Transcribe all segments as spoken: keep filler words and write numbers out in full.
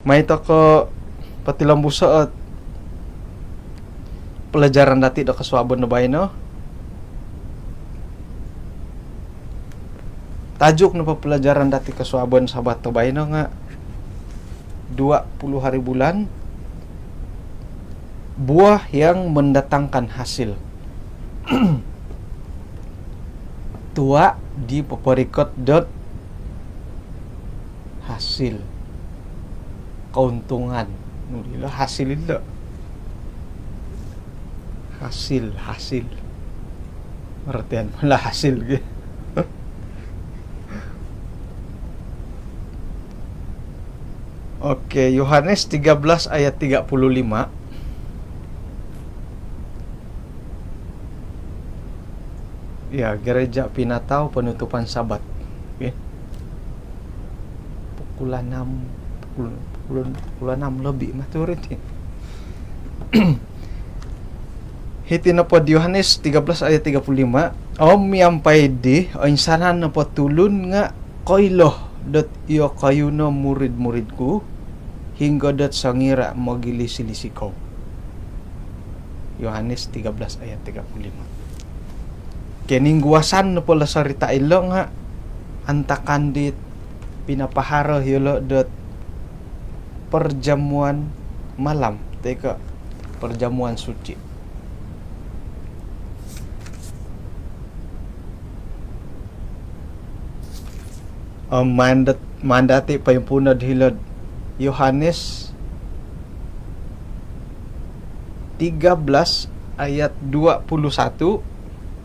Mai toko potilombuso' ot pelajaran dati' do kosuabon do baino. Tajuk nopo pelajaran dati' kosuabon Sabat do baino nga' dua puluh hari bulan, buah yang mendatangkan hasil. Tua' di poporikot dot hasil, keuntungan. Ilo hasil ilo. Hasil, hasil. Artian mula hasil gi. Oke, Yohanes tiga belas ayat tiga puluh lima. Ya, gereja pinatau penutupan Sabat. Oke. Pukul enam, pukul, pukul, pukul enam lebih mah turun, ya. Hiti nopo di Yohanes tiga belas ayat tiga puluh lima, om miampai di, oinsanan nopo tulun nga' koilo dot iyokoyu no murid-muridku, hinggo dot songira' mogilisi-lisi kou. Yohanes tiga belas ayat tiga puluh lima. Kiningguasan nopo lo sorita' ilo nga' antakan dit pinapaharo iyolo' dot perjamuan malam, toi ko' perjamuan suci. Om maan dot, maan dati' poimpuuno' hilo'd Yohanes tiga belas ayat dua puluh satu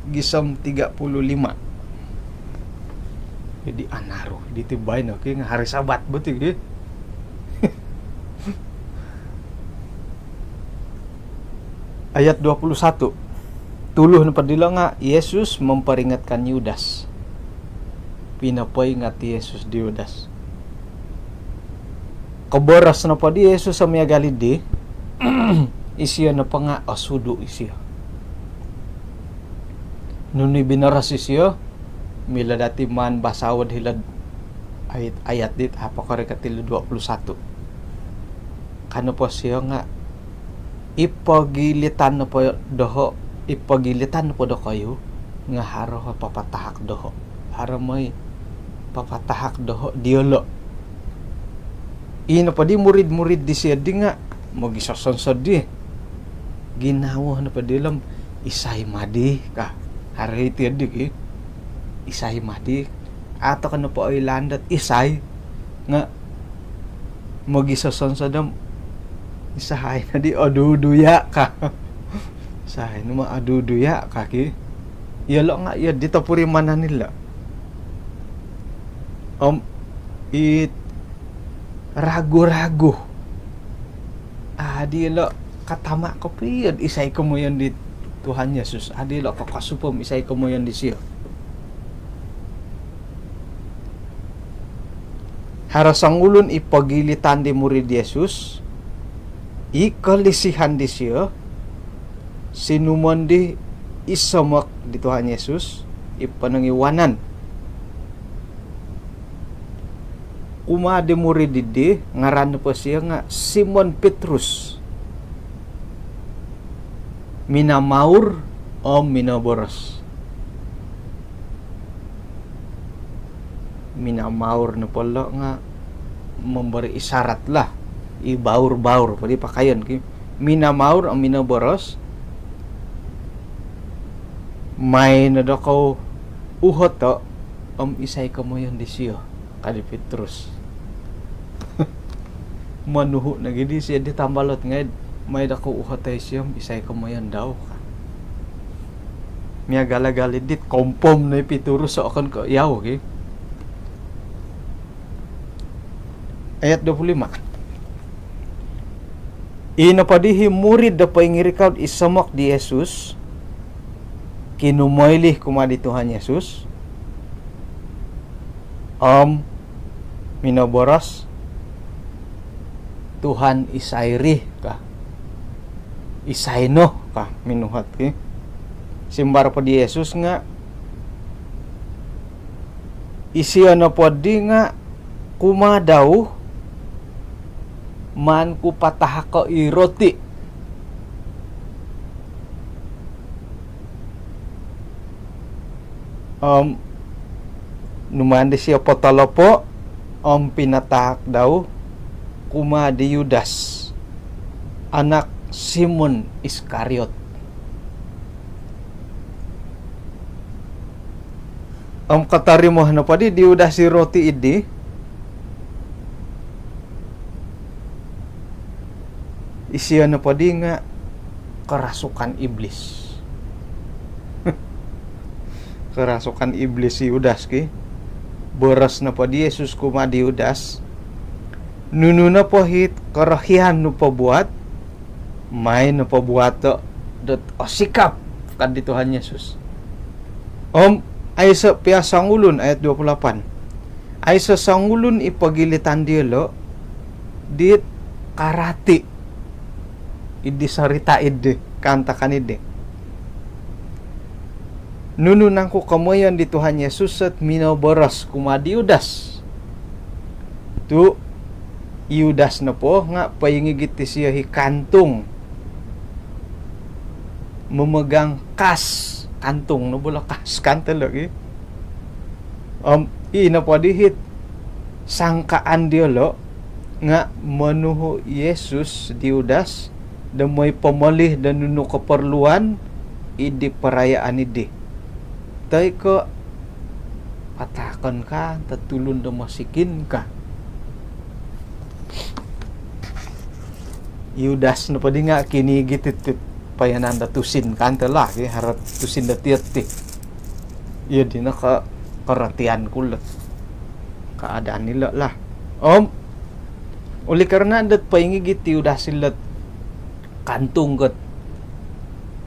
gisom tiga puluh lima. Jadi anaru diti baino ki, nga' hari Sabat bo ti ki. Ayat dua puluh satu. Tuluh nopo dilo nga', Yesus memperingatkan Yudas. Pinopoingat Yesus di Yudas. Koboros nopo di Yesus o miagal iddi, isio nopo nga' osudu' isio. Nunu i binoros isio, milo dati' maan basaon hilo'd ayat, ayat dit apokorikot ilo dua puluh satu. Ka nopo sio nga', i pogilitan nopo doho', i pogilitan nopo dokoyu nga' haro papatahak doho'. Haro moi papatahak doho' diyolo'. I nopo di murid-murid disio di nga' mogisosonsod di. Ginawo nopo diyolo' om, "Isai madi?" ka. Haro iti di ki. "Isai madi?" Ato ka nopo oilaan dot isai nga' mogisosonsod om, "Isahai nodi oduduya'?" ka. "Isahai no ma oduduya'?" ka ki. Iyolo' nga' iyo di topurimanan ilo'. Om it ragu-ragu. Adi ilo' katama' kopio'd isai komoyon di Tuhan Yesus. Adi ilo' kokosup om isai komoyon disio. Haro songulun i pogilitan di murid Yesus, i kolisihan disio, sinumon di i somok di Tuhan Yesus, i ponong i wanan. Kumaa di murid iddi, ngaran nopo sio nga' Simon Petrus. Minamaur om minoboros. Minamaur nopo lo' nga' memberi isyarat lah. I baur-baur po di pakayon ki. Minamaur om minoboros, "Mai no dokou uhoto' om isai komoyon disio," ka di Petrus. Monuhu' nogi di sio di tambalut ngai'd, "Mai dokou uhoto' isio om isai komoyon dau," ka. Miagal-agal iddit, kompom no i Petrus, okon ko' iyau ki. Ayat dua puluh lima. I nopo di hi murid do poingirikau'd i somok di Yesus kinumoilih kumaa di Tuhan Yesus om minoboros, "Tuhan, isai ri?" ka. "Isai no?" ka minuhot ki. Simbar po di Yesus nga', "Isio nopo di nga' kumaa dau maan ku patahako' i roti. Om numaan disiyo potolopo' om pinatahak dau kumaa di Yudas, anak Simon Iskariot. Om kotorimo nopo di di Yudas i roti iddi, isiyo nopo di nga' karasukan iblis. Karasukan iblis i Yudas ki. Boros nopo di Yesus kumaa di Yudas, nunu nopo hit korohian nu pobuat, mai no pobuato' dot osikap, ka di Tuhan Yesus. Om aiso' piya songulun, ayat dua puluh lapan. Aiso' songulun i pogilitan diyolo' dit karati' iddi sorita' iddi, kaantakan iddi. Nunu nangku komoyon di Tuhan Yesus ot minoboros kumaa di Yudas? Tu' i Yudas nopo nga' poingigit isiyo hi kantung, memegang kas kantung no bo lo, kas kan tolo' gi. Om ii nopo di hit sangkaan diyolo' nga' monuhu' Yesus di Yudas do moi pomoli do nunu koporluan iddi parayaan iddi. Toi ko' patahakon ka, tu' tulun do mosikin ka. Yudas nopo di nga' kinigit iti payanan do tusin kan tolo' gi, haro tusin do tiyo ti. Iyo dino ko-, korotian ku lot keadaan ilo' lah. Om oleh karena dot poingigit i Yudas ilot kantung kot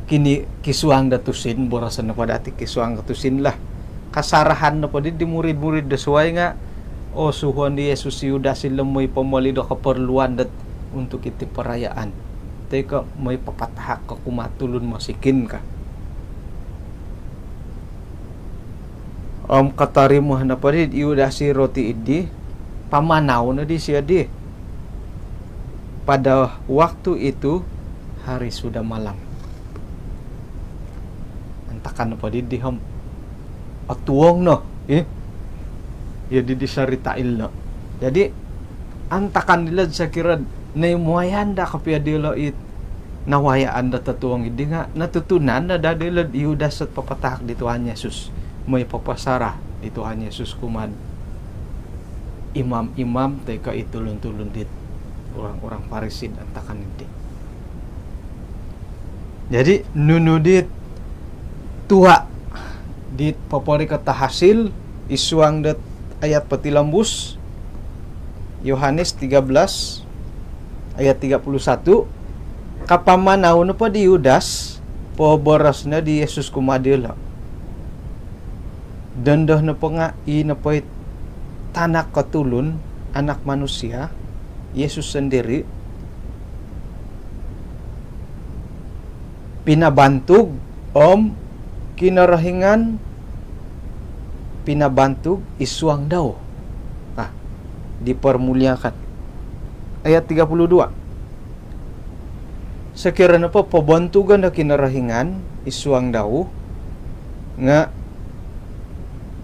kini kisuang do tusin, boroson nopo dati kisuang do tusin lah. Kasarahan nopo di, di murid-murid do suwai nga', o, suhuon di Yesus i Yudas ilo moi pomoli do koporluan dot untuk iti parayaan. Toi ko' moi papatahak ko kumaa tulun mosikin ka. Om kotorimo nopo di Yudas i roti iddi, pamanau no disiyo di. Pada waktu itu, hari sudah malam. Antakan nopo di, di om otuong no, ih. Iyo di, di sorita' ilo'. Jadi antakan ilo' sokiro naimuayan daa kopio diyolo' it nawayaan do totuong iddi nga' notutunan no daa dilo' di Yudas ot papatahak di Tuhan Yesus, moi papasarah di Tuhan Yesus kumaa'd imam-imam toi ko' i tulun-tulun dit orang-orang Farisi antakan iddi. Jadi nunu dit tua' dit poporikot do hasil i suang dot ayat potilombus, Yohanes tiga belas ayat tiga puluh satu, kapamanau nopo di Yudas, poboros no di Yesus kumaa diyolo', dondo nopo nga' i nopo i Tanak ko Tulun, Anak Manusia, Yesus sondiri', pinabantug om Kinorohingan pinabantug i suang dau. Nah, dipermuliakan. Ayat tiga puluh dua. Sokiro nopo pobontugon do Kinorohingan i suang dau, nga'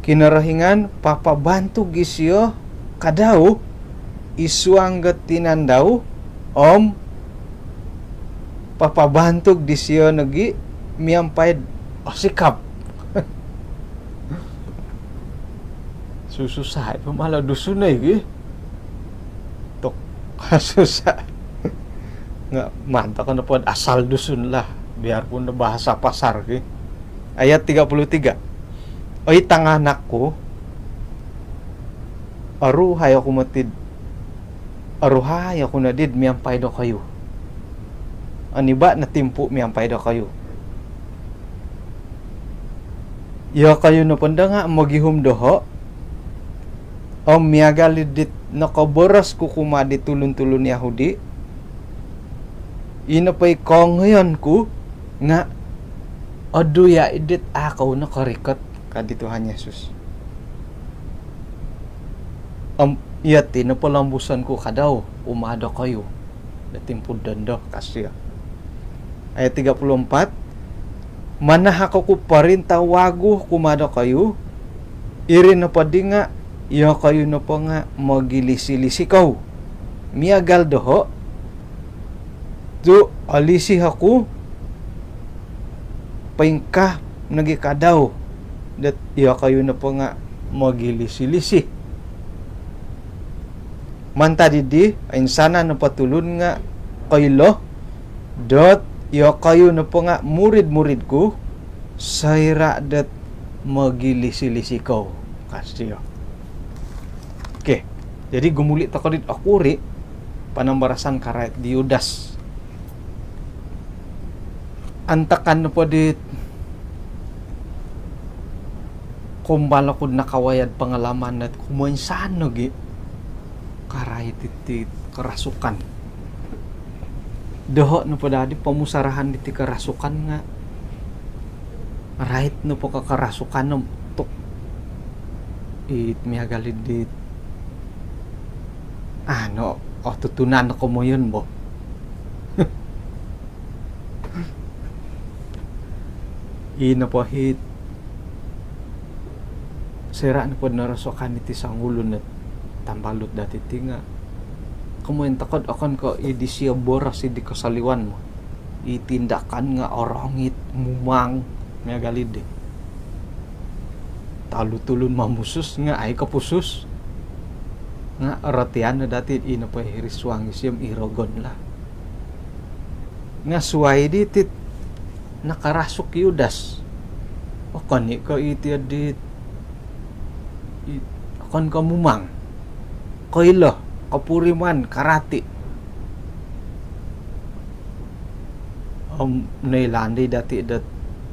Kinorohingan papabantug isiyo ka dau i suang do tinan dau, om papabantug disiyo nogi' miampai'd osikap. Sususa' i po malo Dusun oi gi. Tok, susa'. Nga' mantad ko nopo'd asal Dusun lah, biarpun do bahasa pasar ki. Ayat tiga puluh tiga. Oi tanganak ku, oruhai oku moti'd, oruhai oku nodi'd miampai dokoyu. Oniba' no timpu' miampai dokoyu. Iyokoyu nopondo nga' mogihum doho', om miagal i dit nokoboros ku kumaa di tulun-tulun Yahudi, i nopo i koongoyon ku nga' oduya' i dit a' kou nokorikot, ka di Tuhan Yesus. Om Iti no polombuson ku kadau kumaa dokoyu do timpu dondo, ka sio. Ayat tiga puluh empat, manahak oku porinta wagu kumaa dokoyu, iri nopo di nga' iyokoyu nopo nga' mogilisi-lisi kou. Miagal doho' tu' olisi oku poingkaa nogi kadau dot iyokoyu nopo nga' mogilisi-lisi. Mantad iddi, oinsanan nopo tulun nga' koilo dot iyokoyu nopo nga' murid-murid ku soira' dot mogilisi-lisi kou, ka sio. Okey. Jadi gumuli' toko' dit okuri' panambarasan karait di Yudas. Antakan nopo dit kombal oku'd nakawaya'd pangalaman dot kumoinsan nogi' karait iti karasukan. Doho' nopo dadi pomusarahan diti karasukan nga' rait nopo ka karasukan om tuk. It miagal iddi, anu, otutunan komoyon bo. Ino po hit, soira' nopod norosokan iti songulun ot tambalut dati ti nga' komoyon toko'd okon ko' i disio boros i di kosoliwan mo. I tindakan nga' orongit, mumang, miagal iddi. Tolu tulun momusus nga' ai kopusus. Nga' orotian no dati ino po i hiri suang isio om i rogon lah. Nga' suwai di tit nakarasuk i Yudas. Okon i' ko' iti oddi, i, okon ko' mumang. Koilo, kopuriman, karati'. Om noilaan di dati' dot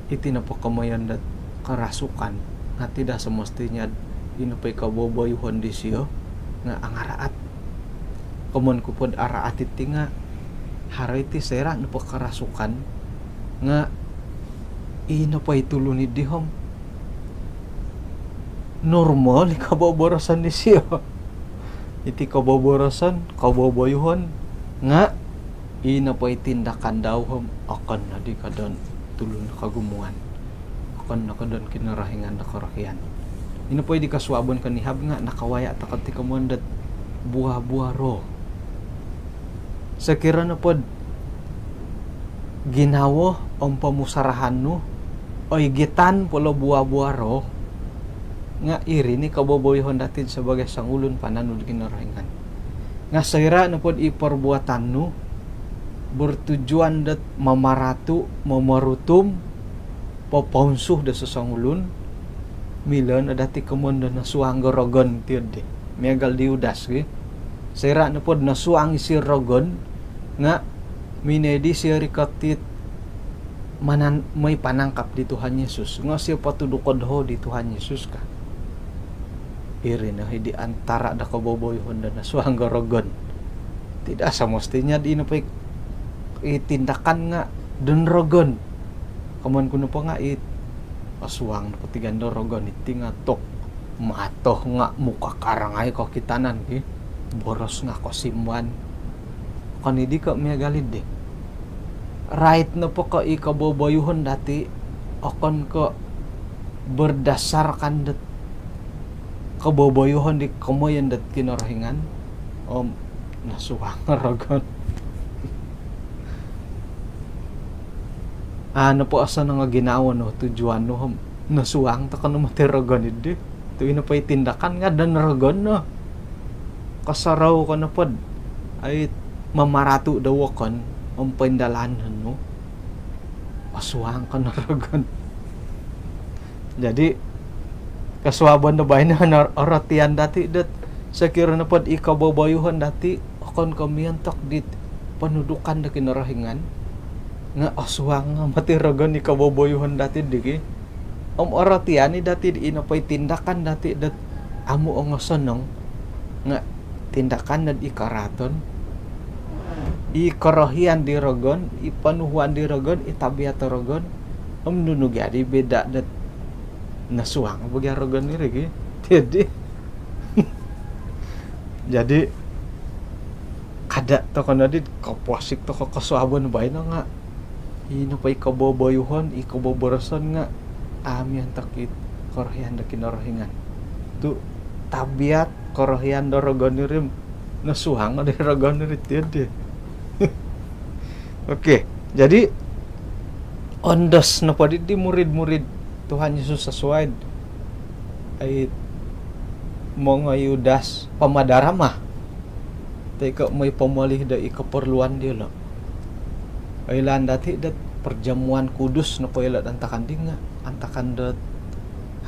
iti nopo komoyon dot karasukan nga' tidak semestinya ino po i koboboyuhon disio nga' angaraat. Komoyon ku pod araat iti nga' haro iti soira' nopo karasukan nga' ino po i tulun iddi om normal i koboboroson disio. Iti koboboroson, koboboyuhon nga' ino po i tindakan dau om okon noddi kodon tulun kogumuan. Okon no kodon Kinorohingan do korohian. Ino po i di kosuabon konihab nga' nakawaya' toko' ti komoyon dot buah-buah Roh. Sokiro nopod ginawo om pomusarahan nu oigitan po lo buah-buah Roh, nga' iri ni koboboyuhon dati'd sabagai songulun pananud Kinorohingan. Nga' soira' nopod i porbuatan nu bertujuan dot mamaratu', momorutum, popounsu do sosongulun, milo no dati' komoyon do nosuang do rogon ti oddi. Miagal di Yudas ki. Soira' nopod nosuang isio rogon, nga' minoi di isio rikot it manan, moi panangkap di Tuhan Yesus. Nga' isio potuduko' doho' di Tuhan Yesus ka. Iri no i di antara' do koboboyuhon do nosuang do rogon. Tidak semestinya di ino po i, i tindakan nga' don rogon. Komoyon ku nopo nga' it osuang nopo ti gando rogon iti nga' tok mato nga' muka karangai kokitanan ki. Boros nga' kosimban. Okon iddi ko' miagal iddi. Rait nopo ko' i koboboyuhon dati' okon ko' berdasarkan dot koboboyuhon di komoyon dot Kinorohingan om nosuang rogon. A' nopo osonong o ginawo nu, tujuan nu om nosuang toko' no moti rogon iddi. Tu' ino po i tindakan nga' don rogon no. Kosorou ko nopod ai mamaratu' do wokon om poindalanon nu, osuang ko no rogon. Jadi kosuabon do baino no orotian dati' dot sokiro nopod i koboboyuhon dati' okon ko' miontok dit ponudukan do Kinorohingan nga' osuang moti rogon i koboboyuhon dati' ddi ki. Om orotian i dati' di ino po i tindakan dati' dot amu' ongosonong nga' tindakan nod i karaaton, i korohian di rogon, i ponuhuan di rogon, i tabiat do rogon. Om nunu gia di beda dot nosuang bo gia rogon iri ki. Jadi, Jadi, kada' toko' noddi koposik toko' kosuabon baino nga' ino po i koboboyuhon, i koboboroson nga' amu antakan korohian do Kinorohingan. Tu' tabiat korohian do rogon iri, nosuang di rogon iri tiyo di. Okey, jadi ondos nopo di, di murid-murid Tuhan Yesus sasuai ai mongoi Yudas pamadarama. Toi ko' moi pomolih do i koporluan diyolo'. Oilaan dati' dot perjamuan kudus nopo ilo' antakan di nga' antakan dot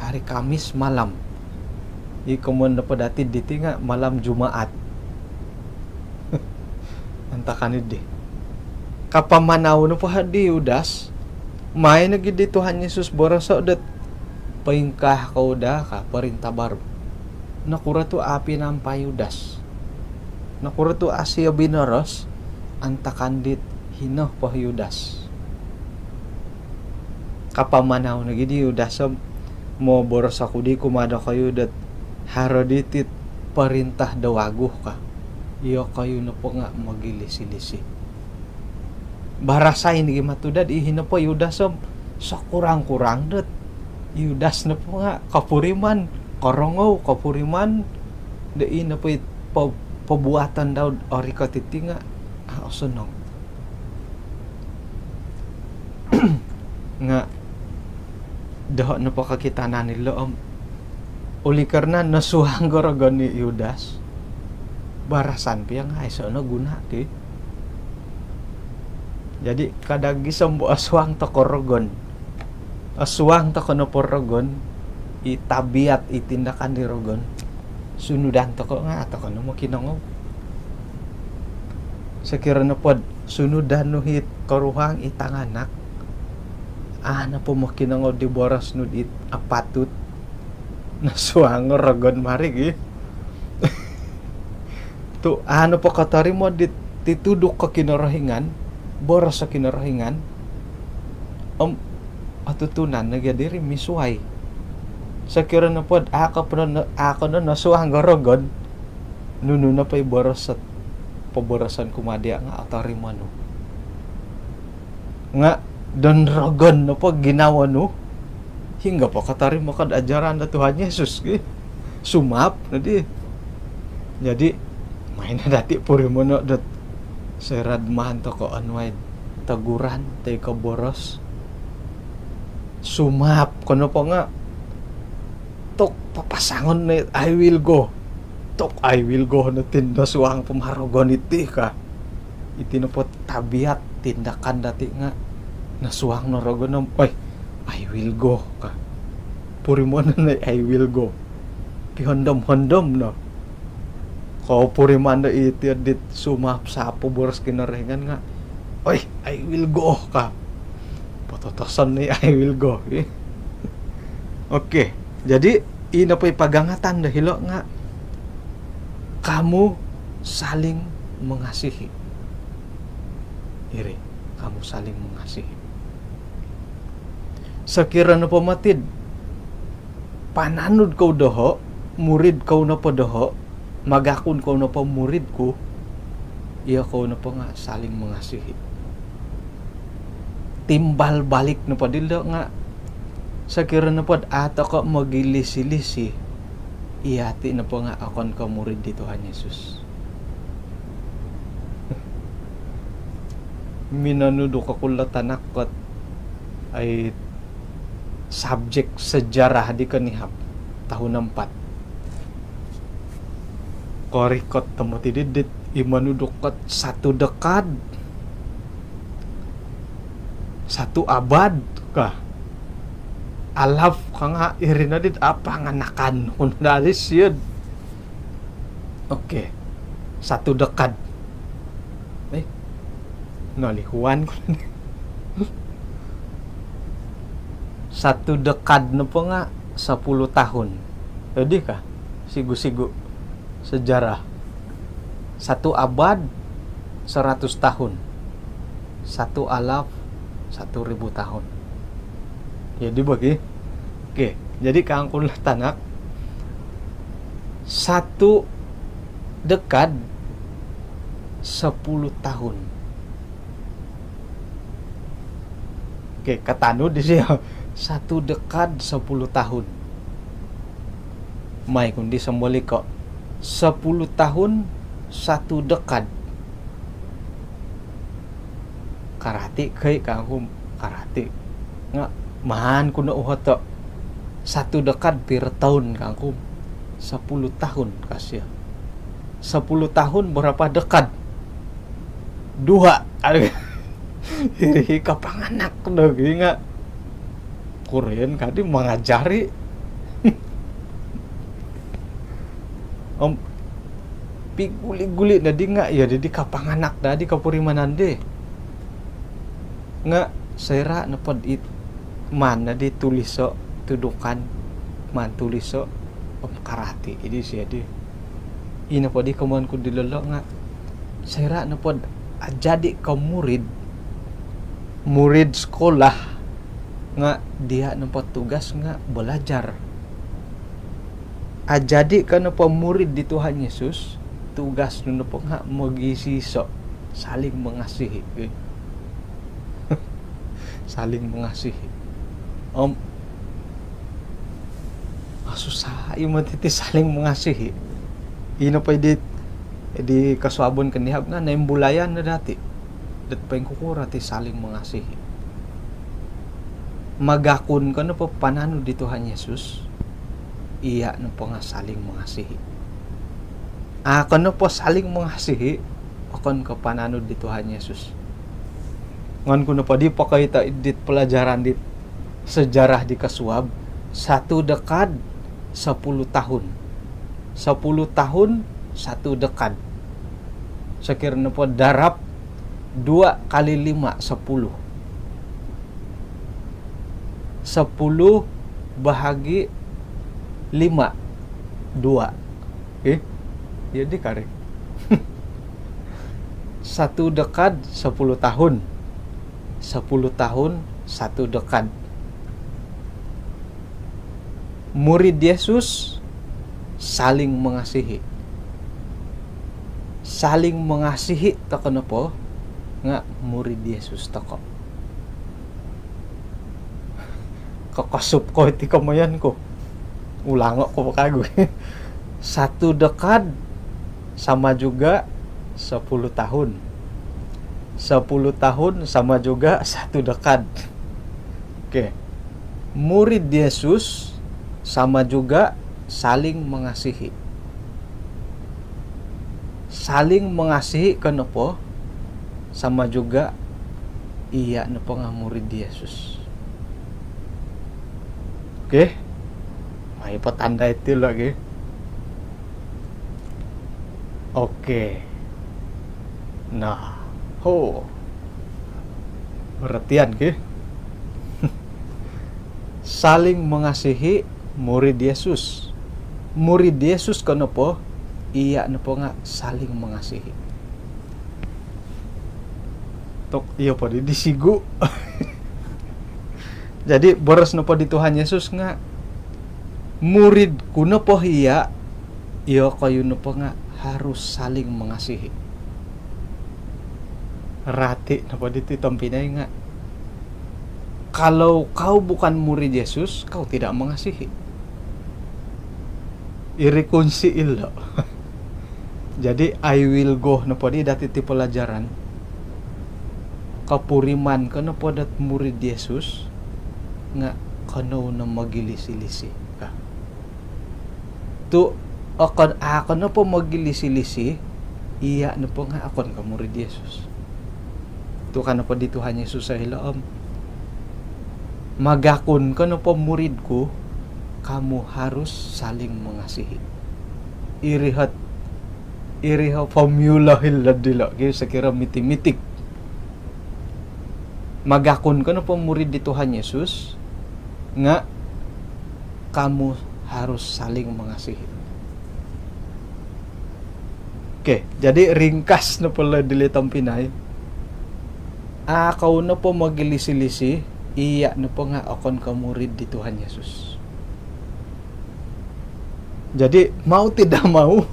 hari Kamis malam. I komoyon nopo dati' diti nga' malam Jumaat. Antakan iddi. Kapamanau nopo di Yudas, mai nogi di Tuhan Yesus boroso' dot, "Poingkaa kou daa," ka, "perintah baru." Nokuro tu' a' pinampai Yudas? Nokuro tu' a' siyo binoros antakan dit hino po Yudas? Kapamanau nogi di Yudas om, "Moboros oku di kumaa dokoyu dot haro diti't perintah do wagu," ka. "Iyokoyu nopo nga' mogilisi-lisi." Barasai nogi matu dot i hino po Yudas om, sokurang-kurang dot Yudas nopo nga' kopuriman, korongou, kopuriman do i nopo i po-, pobuatan dau'd orikot iti nga' a' osonong. Nga' doho' nopo kokitanan ilo' om, oleh karana nosuang o rogon i Yudas, barasan pia nga' aiso' no guna' ki. Jadi, kada' gisom bo osuang toko' rogon. Osuang toko' nopo rogon, i tabiat, i tindakan di rogon, sunudan toko' nga' a' toko' no mokinongou. Sokiro nopod sunudan nu it koruhang, i tanganak, a' nopo mokinongou di boros nu'd it apatut, nosuang o rogon mari gi. Tu' a' nopo kotorimo di, di tuduk o Kinorohingan, boros o Kinorohingan, om otutunan nogi diri misuwai. Sokiro nopod a' ko po no, a' ko no nosuang o rogon, nunu nopo i boros ot poboroson kumaa diya' nga' otorimo nu. Nga' don rogon nopo ginawo nu, hinggo po kotorimo ko'd ajaran do Tuhan Yesus gi. Sumaap noddi. Jadi, mai no dati' purimono' dot soira'd maan toko' onuai'd toguran toi ko' boros, sumaap ko nopo nga' tok papasangon no it "I will go." Tok "I will go" no ti nosuang po ma rogon iti ka. Iti nopo tabiat tindakan dati' nga' nosuang no rogon om, "Oi, I will go," ka. Purimono' no i "I will go." Pihondom-hondom no. Kopuriman do iti dit sumaap-saap o boros Kinorohingan nga', "Oi, I will go," ka. Pototoson no i "I will go." Okey, jadi ino po i pagangatan do hilo' nga', "Kamu saling mengasihi." Iri, "Kamu saling mengasihi." Sokiro nopo mati'd pananud kou doho', murid kou nopo doho', magakun kou nopo murid ku, iyokou nopo nga' saling mengasihi. Timbal balik nopo dilo' nga', sokiro nopod a' toko' mogilisi-lisi, iyati' nopo nga' okon ko' murid di Tuhan Yesus. Minonuduk oku lo' tanak kot ai subjek sejarah di konihab tahun empat. Korikot tomod iti dit i monuduk kot satu dekad, satu abad ka. Alaf ka nga' iri no dit a' panganakan ku no dari siud. Okey. Satu dekad. Eh, nolihuan ku. Satu dekad nopo nga' sepuluh tahun. Jadi ka, sigu-sigu sejarah. Satu abad, seratus tahun. Satu alaf, satu ribu tahun. Jadi bagi. Okey, jadi kangku lah tanak, satu dekad sepuluh tahun. Okey, katanud disio, satu dekad sepuluh tahun. Mai ku no di somboliko', sepuluh tahun satu dekad. Karati' kai kangku, karati'. Nga' maan ku no uhoto', satu dekad piro toun kangku. Sepuluh tahun kasio. Sepuluh tahun berapa dekad? Dua. Iri kapanganak nogi nga' kuroyon kadi mangajari. Om piguli-guli nodi nga' iyo di kapanganak dadi kopurimanan di. Nga' soira' nopod it maan nodi tuliso', tudukan, maan tuliso', om karati' i disio di. Ino po di komoyon ku dilo' nga' soira' nopod ajadi ko murid, murid sekolah, nga' diya' nopo tugas nga' balajar. Ajadi ko nopo murid di Tuhan Yesus, tugas nu nopo nga' mogisiso', saling mengasihi. Saling mengasihi. Om, ah, susah i moti ti saling mengasihi. Ino po i di, di kosuabon konihab nga' noimbulayan no dati' dot poingkukuro ti saling mengasihi. Magakun ko nopo pananud di Tuhan Yesus, iya' nopo nga' saling mengasihi. A' ko nopo saling mengasihi, okon ko pananud di Tuhan Yesus. Ngon ku nopo di pokoito dit pelajaran dit sejarah di kosuab, satu dekad sepuluh tahun. Sepuluh tahun satu dekad. Sokiro nopo darab dua kali lima, sepuluh. Sepuluh bahagi lima, dua. Okey. Iyo di kari. Satu dekad sepuluh tahun. Sepuluh tahun satu dekad. Murid Yesus saling mengasihi. Saling mengasihi toko' nopo nga' murid Yesus toko'. Kokosup ko iti komoyon ku. Ulango' ku po kagu. Satu dekad sama juga sepuluh tahun. Sepuluh tahun sama juga satu dekad. Okey. Murid Yesus sama juga saling mengasihi. Saling mengasihi ko nopo sama juga iya' nopo nga' murid Yesus. Okey. Mai po tandai ti lagi. Okey. Nah, ho. Perhatian ki. Saling mengasihi murid Yesus. Murid Yesus ko nopo, iya' nopo nga' saling mengasihi. Tok, iyo po di, di sigu. Jadi, boros nopo di Tuhan Yesus nga', murid ku nopo iya', iyokoyu nopo nga' harus saling mengasihi. Rati nopo diti tompinai nga', kalau kau bukan murid Yesus, kau tidak mengasihi. Iri kunsi ilo'. Jadi, I will go nopo di dati' ti pelajaran. Kopuriman ko nopo dot murid Yesus nga' kanou no mogilisi-lisi ka. Tu' okon, a' ko nopo mogilisi-lisi, iya' nopo nga' okon ko murid Yesus. Tu' ka nopo di Tuhan Yesus o hilo' om, magakun ko nopo murid ku, kamu harus saling mengasihi. Iri hot, iri hot formula hilo' dilo' gi sokiro miti-mitik. Magakun ko nopo murid di Tuhan Yesus nga' kamu harus saling mengasihi. Okey, jadi ringkas nopo lo dilo' tompinai. A' kou nopo mogilisi-lisi, iya' nopo nga' okon ko murid di Tuhan Yesus. Jadi, mau tidak mau,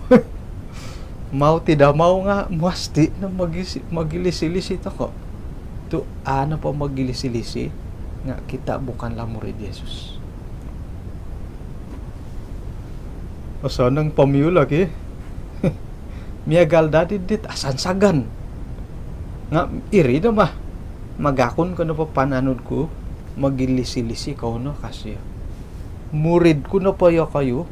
Mau tidak mau nga' masti no mogisi-, mogilisi-lisi toko'. Tu' a' nopo mogilisi-lisi nga' kita bukanlah murid Yesus. Osonong po miu' logi. Miagal dadi dit asansagan. Nga' iri no mah. Magakun ko nopo pananud ku, mogilisi-lisi kou no ka sio. Murid ku nopo iyokoyu,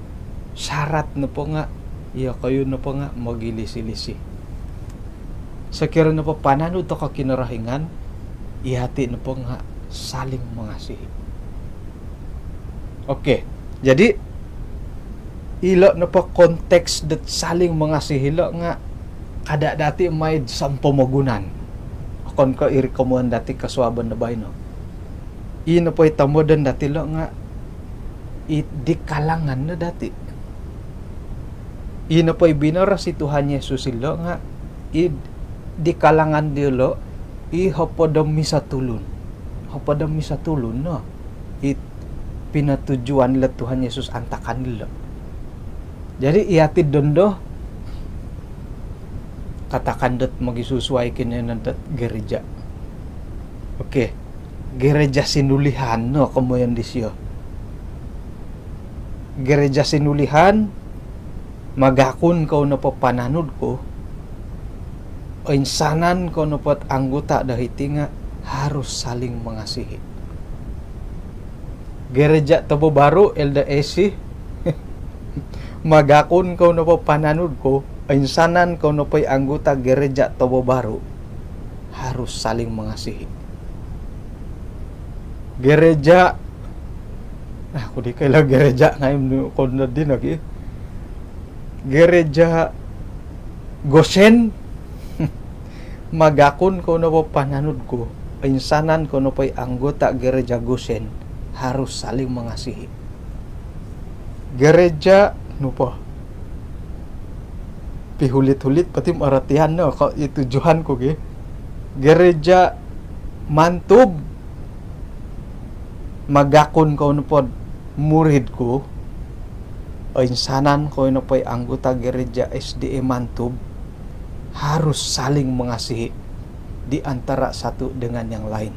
syarat nopo nga' iyokoyu nopo nga' mogilisi-lisi. Sokiro nopo pananud toko' Kinorohingan, iyati' nopo nga' saling mengasihi. Okey, jadi ilo' nopo konteks dot saling mengasihi ilo' nga' kada' dati' maid sompomogunan. Okon ko' iri komoyon dati' kosuabon do baino. I nopo i tomodon dati' ilo' nga' i di kalangan no dati'. I nopo i binoros i Tuhan Yesus ilo' nga' i di kalangan diyolo' i hopod om iso tulun. Hopod om iso tulun no i pinotujuan ilo' Tuhan Yesus antakan ilo'. Jadi iyati' dondo, katakan dot mogisusuai kinoiyonon dot gereja. Okey. Gereja Sinulihan no komoyon disio. Gereja Sinulihan, magakun kou nopo pananud ku, oinsanan kou nopo anggota do hiti nga' harus saling mengasihi. Gereja Tobo Baru, Elder Esi, magakun kou nopo pananud ku, oinsanan kou nopo i anggota Gereja Tobo Baru, harus saling mengasihi. Gereja, ah, ku di koilo gereja ngai' nu kondo dino gi. Gereja Goshen, magakun kou nopo pananud ku, oinsanan kou nopo i anggota Gereja Goshen, harus saling mengasihi. Gereja nopo, pihulit-hulit pati' aratian no ko' i tujuan ku gi. Gereja Mantub, magakun kou nopod murid ku, oinsanan kou nopo i anggota Gereja S D A Mantub, harus saling mengasihi di antara satu dengan yang lain.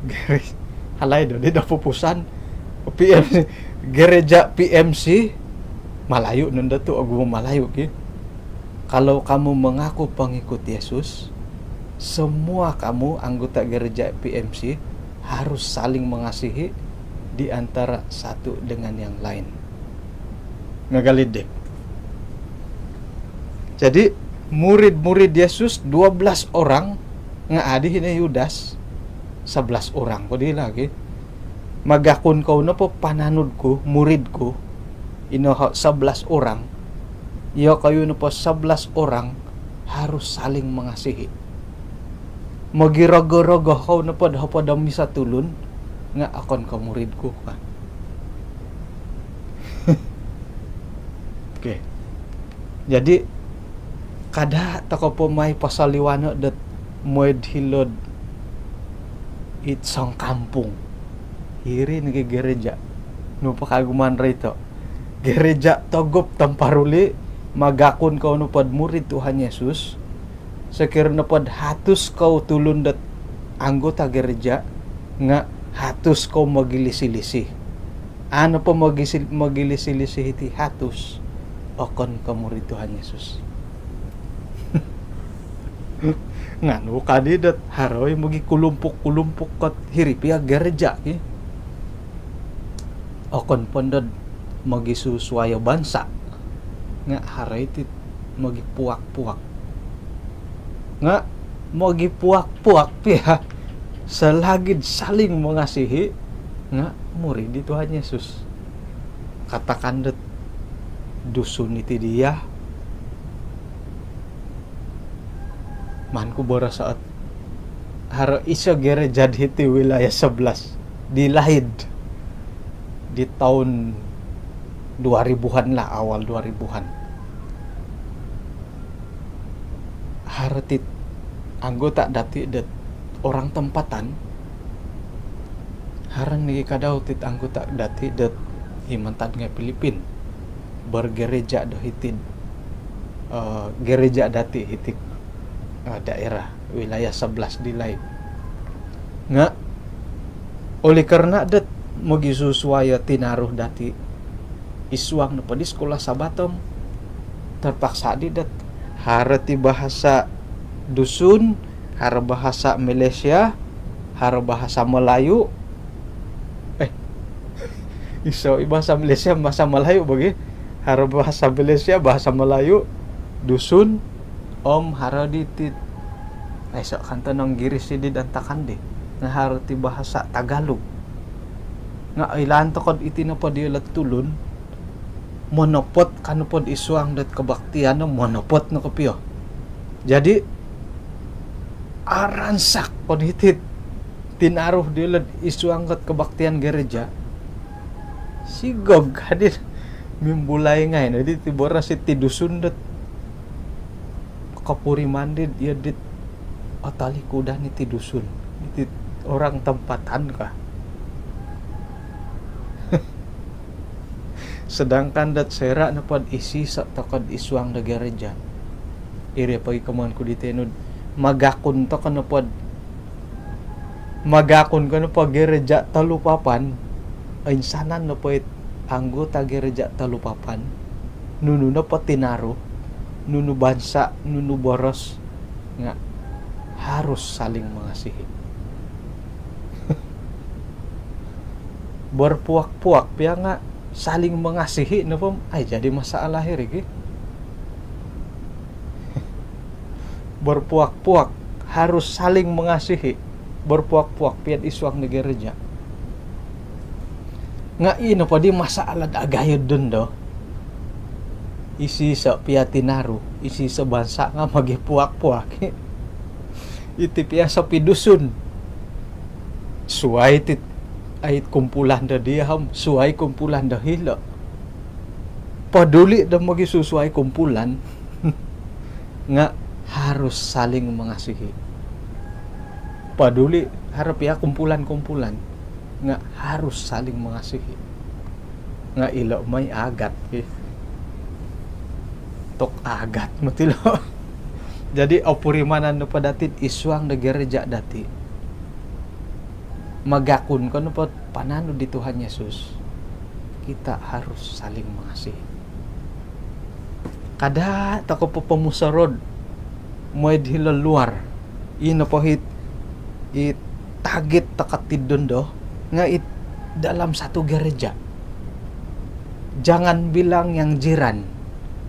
Gere-, halai do di do pupusan. P M C, Gereja P M C, Malayu nondo tu', ogumu Malayu ki. Kalau kamu mengaku pengikut Yesus, semua kamu anggota gereja P M C harus saling mengasihi di antara satu dengan yang lain. Ngagalid di. Jadi, murid-murid Yesus dua belas orang, nga' adi hino Yudas, sebelas orang po di lagi. Magakun kou nopo pananud ku, murid ku, ino ho sebelas orang, iyokoyu nopo sebelas orang harus saling mengasihi. Mogirogo-rogo kou nopod hopod om iso tulun, nga' okon ko' murid ku ka. Okey. Jadi, kada' toko' po mai pasaliwano' dot moid hilo'd it songkampung. Iri nogi gereja. Nu po kaguman roito'. Gereja Togup Tamparuli, magakun kou nopod murid Tuhan Yesus. Sokiro nopod hatus kou tulun dot anggota gereja, nga' hatus kou mogilisi-lisi. A' nopo mogisi-, mogilisi-lisi hiti hatus, okon ko' murid Tuhan Yesus. Nga' nu kadi dot haro i mogikulumpuk-kulumpuk kot hiri pia gereja ki. Okon pondod mogisusuayo bansa'. Nga' haro i ti mogipuak-puak. Nga' mogipuak-puak pia, selagid saling mengasihi, nga' murid di Tuhan Yesus. Katakan dot Dusun iti diya. Maan ku boroso' ot haro iso gereja di hiti wilayah sebelas di laid di toun dua ribuhan lah, awal dua ribuhan. Haro tit anggota dati' dot orang tempatan, haro nogi kadau tit anggota dati' dot i mantad ngai' Pilipin, bergereja do hiti'd eh, gereja dati hiti, eh, daerah wilayah sebelas di laid. Nga oleh kerana dot mogisusuai o tinaru dati id suang nopo di sekolah Sabat om, terpaksa di dot haro ti bahasa Dusun, haro bahasa Malaysia, haro bahasa Melayu. Eh, iso i bahasa Malaysia, bahasa Melayu bagi. Haro bahasa Malaysia, bahasa Melayu, Dusun, om haro di ti, aiso kanto nong Giris di dantakan di. Nga haro ti bahasa Tagalog. Nga ilaan tokou iti nopo diolo tulun, monopot ka nopo id suang dot kebaktian no, monopot no kopio. Jadi, aransak ko di ti tinaru diolo id suang dot kebaktian gereja. Sigog ka di mimbulai ngai no di ti boros iti Dusun dot kopuriman di, ya, dit atalikudan iti Dusun. Iti orang tempatan ka. Sedangkan dot soira nopo dot isoiso tokou id suang do gereja, iri po i komoyon ku di tinu dot magakun tokou nopo dot, magakun ko nopo gereja tolu papan, oinsanan nopo it anggota gereja tolu papan, nunu nopo tinaru, nunu bansa, nunu boros, nga harus saling mengasihi. Berpuak-puak pia nga saling mengasihi nopo, ai jadi masalah iri ki. Berpuak-puak harus saling mengasihi. Berpuak-puak pia id suang do gereja. Nga i nopo di masalah do agayo dino do, isoiso pia tinaru, isoiso bansa nga mogipuak-puak. Iti pia sopi Dusun, suai ti, ai, kumpulan do dia om suai kumpulan do hilo. Peduli do mogisusuai kumpulan, nga harus saling mengasihi. Peduli, haro pia kumpulan-kumpulan, nga harus saling mengasihi. Nga ilo mai agat ki. Tu agat moti lo. Jadi opurimanan nopo dati id suang do gereja dati, magakun ko nopo pananud di Tuhan Yesus, kita harus saling mengasihi. Kada tokou popomusorou do mooi id hilo luar. I nopo it, it target tokou ti dino do nga it dalam satu gereja. Jangan bilang yang jiran.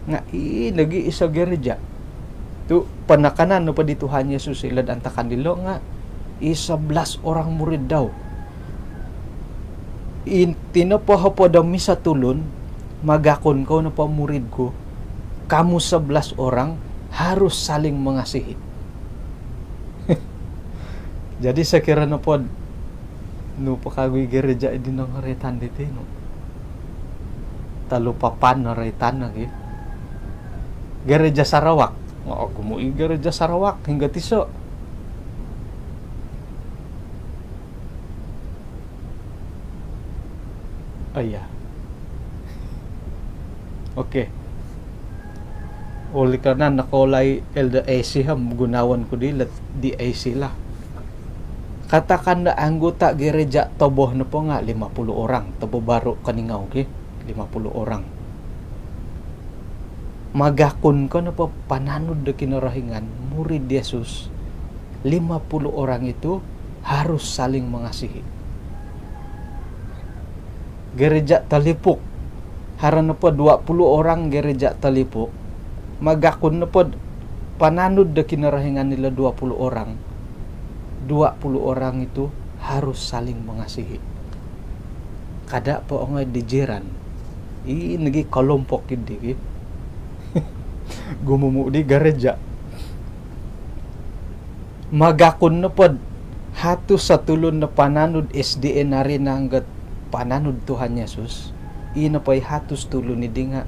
Nga i nogi iso gereja. Tu penekanan nopo di Tuhan Yesus ilo do antakan dilo nga i sebelas orang murid dau. Iti nopo hopod om iso tulun, magakun kou nopo murid ku, kamu sebelas orang harus saling mengasihi. Jadi sokiro nopo do, nu po kagu i gereja di noroitan diti, nu. Tolu papan noroitan lagi. Gereja Sarawak. Nga ogumu i gereja Sarawak, hinggo tiso. Oh, iya. Okey. Oleh kerana nokoulai Elder A C om, gunoon ku di let-, di A C lah. Katakan do anggota gereja tobo nopo nga lima puluh orang, tobo baru Keningau ki, lima puluh orang. Magakun ko nopo pananud do Kinorohingan, murid Yesus, lima puluh orang itu harus saling mengasihi. Gereja Telipuk, haro nopo dua puluh orang gereja Telipuk, magakun nopo pananud do Kinorohingan ilo dua puluh orang, dua puluh orang itu harus saling mengasihi. Kada po ongoi di jiran. I nogi kelompok idi ki. Gumumu di gereja. Magakun nopo do hatus o tulun do pananud S D A nari nanggot pananud Tuhan Yesus, i nopo i hatus tulun idi nga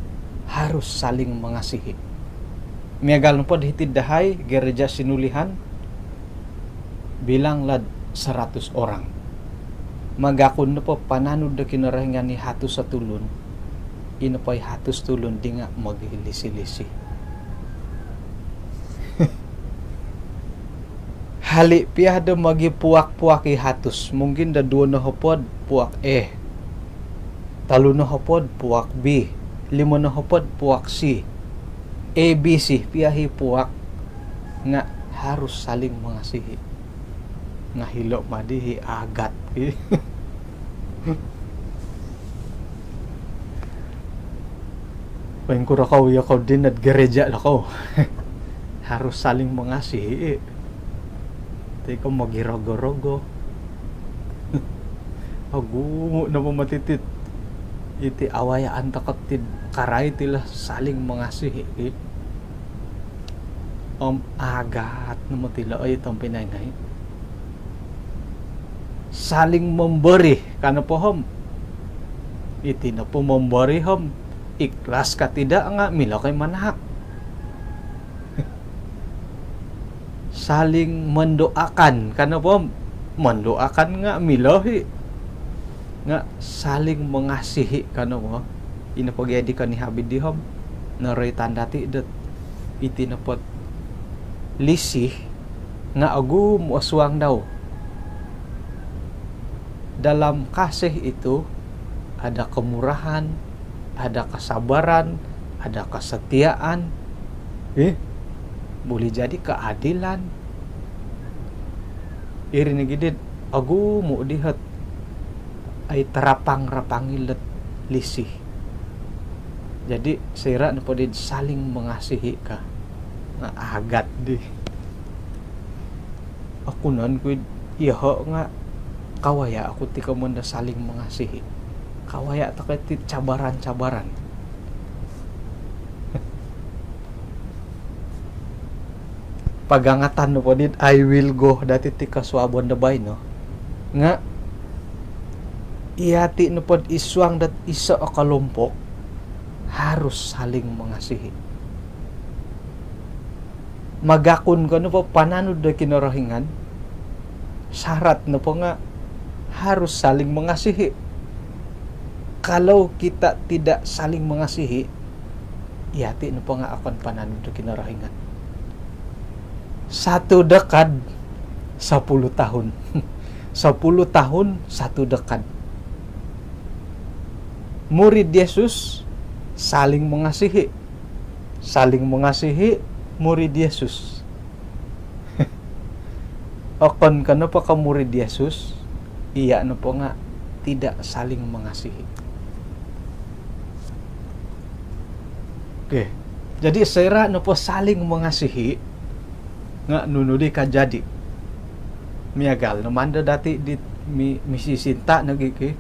harus saling mengasihi. Miagal nopo do hiti dahai, gereja Sinulihan, bilang lah do seratus orang. Magakun nopo pananud do Kinorohingan i hatus o tulun, i nopo i hatus tulun di nga mogilisi-lisi. Hali' piya do mogipuak-puak i hatus, mungkin do duo nohopod puak A, tolu nohopod puak B, limo nohopod puak C, A B C piya i puak, nga' harus saling mengasihi. Nga' hilo' madi i agat i. Poingkuro kou iyokou dinod gereja' dokou. Harus saling mengasihi. Ti ko mogirogo-rogo. Ogumu' nopo moti iti, iti awayaan toko' ti karai ti lah saling mengasihi. Om agat no moti lo' oi tompinai ngai'. Saling memberi ka nopo om, iti nopo memberi om ikhlas ka tidak nga' milo ko i manahak. Saling mendoakan ka nopo om, mendoakan nga' milo i. Nga' saling mengasihi ka nopo, ino pogi adi koni habidi om noroitan dati' dot iti nopo lisih nga' ogumu' o suang dau. Dalam kasih itu ada kemurahan, ada kesabaran, ada kesetiaan, eh, boleh jadi keadilan. Iri nogi dit ogumu' di hot ai tarapang-rapang ilo'd lisih. Jadi soira' nopo dit saling mengasihi ka nga' agat di. Okunon ku id iyoho' nga' kawaya' oku ti komoyon do saling mengasihi. Kawaya' toko' ti cabaran-cabaran. Pagangatan nopo dit I will go dati' ti kosuabon do baino nga' iyati' nopo id suang dot iso' o kolompok harus saling mengasihi. Magakun ko nopo pananud do Kinorohingan, syarat nopo nga' harus saling mengasihi. Kalau kita tidak saling mengasihi, iyati' nopo nga' okon pananud do Kinorohingan. Satu dekad, sepuluh tahun. Sepuluh tahun, satu dekad. Murid Yesus saling mengasihi. Saling mengasihi murid Yesus. Okon ko nopo ko murid Yesus, iya' nopo nga' tidak saling mengasihi. Okey. Jadi soira' nopo saling mengasihi nga' nunu di kajadi? Miagal no mantad dati' di mi-, misisinta' nogi ki.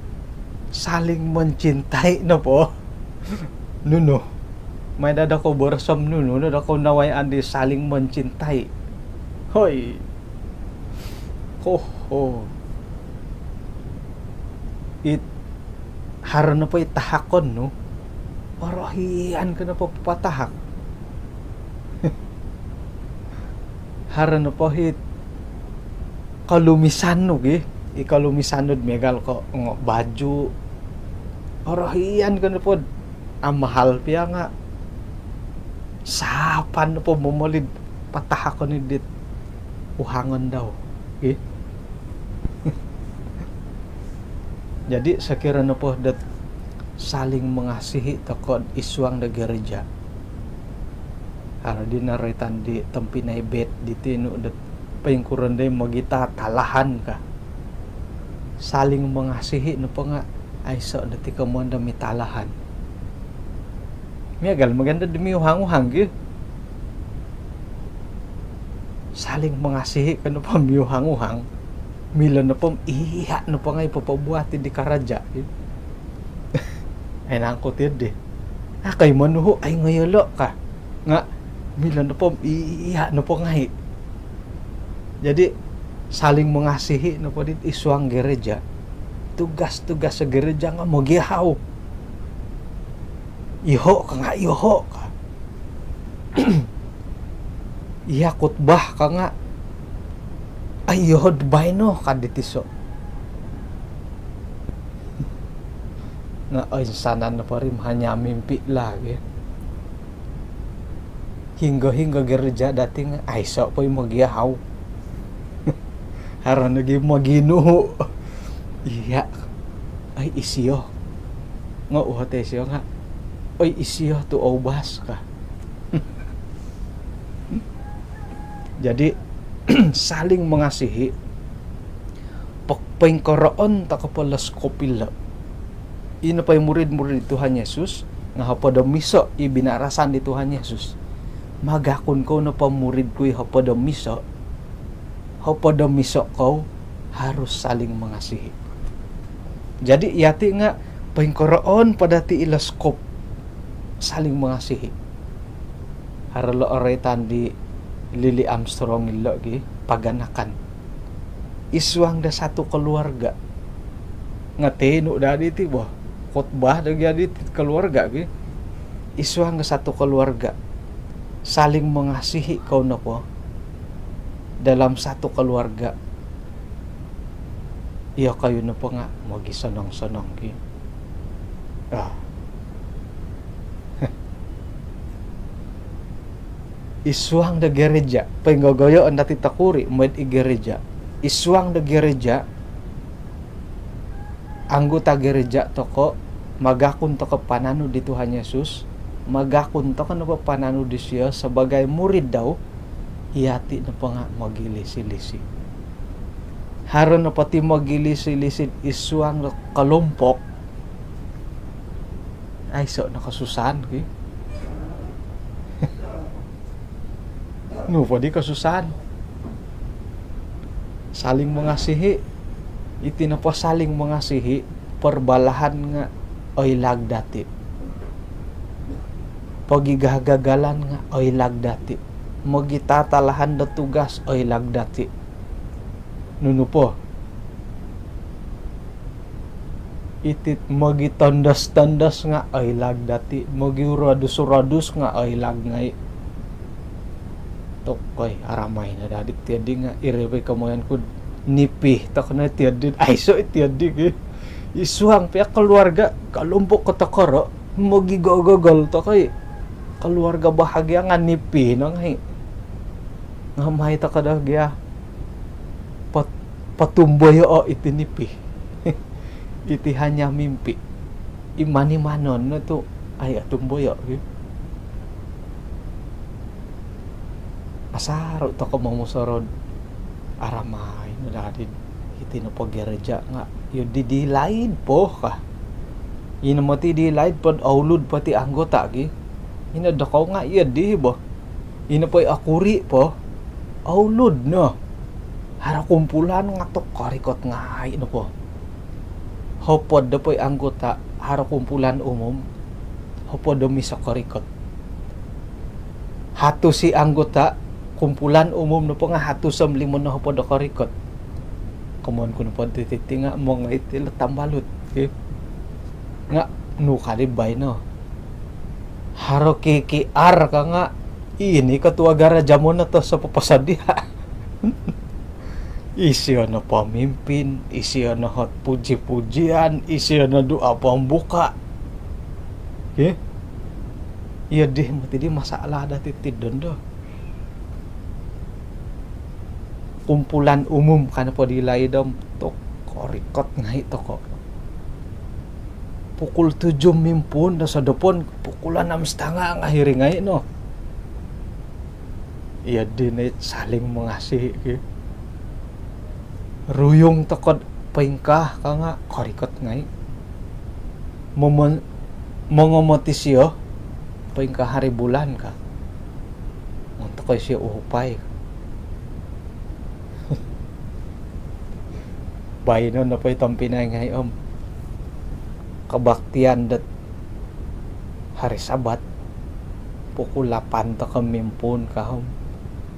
Saling mencintai nopo, nunu? Mai daa dokou boroson nunu no dokou nawayaan di saling mencintai. Hoi. Hoho. It haro nopo i tahakon nu, orohian ko nopo patahak. Haro nopo i kolumisan nu gi, i kolumisan nu miagal ko ngo baju. Orohian ko nopo amahal piya nga' saapan nopo momoli'd patahakon i dit uhangon dau. Ih. Jadi sokiro nopo dot saling mengasihi toko' id suang do gereja'. Haro di noroitan di tompinai Bet di tinu dot poingkuro ndoi mogitalahan ka. Saling mengasihi nopo nga' aiso' no ti komoyon do mitalahan. Miagal maganda di miuhang-uhang gi. Saling mengasihi ko nopo miuhang-uhang, milo nopo om iya' nopo ngai' popobuati di karaja' gi. Ai nangku ti di. Akai monuhu' ai ngoyolo' ka. Nga' milo nopo om iya' nopo ngai'. Jadi saling mengasihi nopo dit id suang gereja'. Tugas-tugas gereja' nga' mogihau. Iyoho' ka nga' iyoho' ka. Iya khutbah ka nga' ai iyoho'd baino ka di tiso'. Nga' oinsanan nopo ri hanya mimpi' lagi. Hinggo-hinggo gereja' dati nga' aiso' po i mogihau. Haro nogi moginuhu. Iya. Ai, isio. Nga uhoto isio nga, "Oi, isio tu oubas," ka. Jadi, saling mengasihi, po-, poingkoroon toko po lo skop ilo. Ino po i murid-murid di Tuhan Yesus, nga hopod om iso i binarasan di Tuhan Yesus. Magakun kou nopo murid ku i hopod om iso, hopod om iso kou harus saling mengasihi. Jadi, yati nga poingkoroon po dati ilo skop saling mengasihi. Haro lo oroitan di Lily Armstrong ilo gi, paganakan. Id suang do satu keluarga. Nga tinu dadi ti bo. Khotbah do gi adi ti keluarga gi. Id suang do satu keluarga. Saling mengasihi kou nopo dalam satu keluarga. Iyokoyu nopo nga mogisonong-sonong ki. Ah. Id suang do gereja, poinggogoyoon dati tokuri, mooi id gereja. Id suang do gereja, anggota gereja toko, magakun toko pananud di Tuhan Yesus, magakun toko nopo pananud disio sebagai murid dau, yati nopo nga mogilisi-lisi. Haro nopo ti mogilisi-lisi id suang do kelompok, aiso no kosusaan ki. Nu po di kosusaan? Saling mengasihi. Iti nopo saling mengasihi, perbalahan nga oilag dati. Pogigagagalan nga oilag dati. Mogitatalahan do tugas oilag dati. Nunu po? Iti mogitondos-tondos nga oilag dati, mogiurodus-urodus nga oilag ngai. Tokoi, aramai no dadi tiadi nga iri po i komoyon ku nipi toko no tiadi, aiso i tiadi ki. Id suang pia keluarga, kelompok kotokoro, mogigogogol tokoi. Keluarga bahagia nga nipi no ngai. Nga maai toko do gia pot-, potumboyoo iti nipi. Iti hanya mimpi. Iman-imanon no tu, ai, otumboyo ki. Asaru toko momusorou. Aramai no dadi. Iti nopo gereja nga, iyo di, di laid po ka. Ino moti di laid po, oulud po ti anggota ki. Ino dokou nga iyo di bo. Ino po i okuri po, oulud no. Haro kumpulan nga tu korikot ngai nopo. Hopod nopo i anggota, haro kumpulan umum, hopod om iso korikot. Hatus i anggota, kumpulan umum nopo nga hatus om limo nohopod o korikot. Komoyon ku nopo diti ti nga mongoi ti lo tambalut ki. Nga nu kadi baino. Haro K K R ka nga, ini ketua gereja monoto so poposodia. Isio no pemimpin, isio no hot puji-pujian, isio no doa pembuka. Ki? Iyo di moti di masalah dati ti dondo. Kumpulan umum ka nopo di laid om tu korikot ngai toko. Pukul tujuh mimpuun do sosodopon, pukul enam setengah nga hiri ngai no. Iyo di no i saling mengasihi ki. Ruyung toko do poingkaa ka nga korikot ngai. Momon-, mongomoti sio, poingkaa hari bulan ka. Montok oi sio uhupai. Baino nopo i tompinai ngai om, kebaktian dot hari Sabat, pukul lapan toko mimpuun ka om,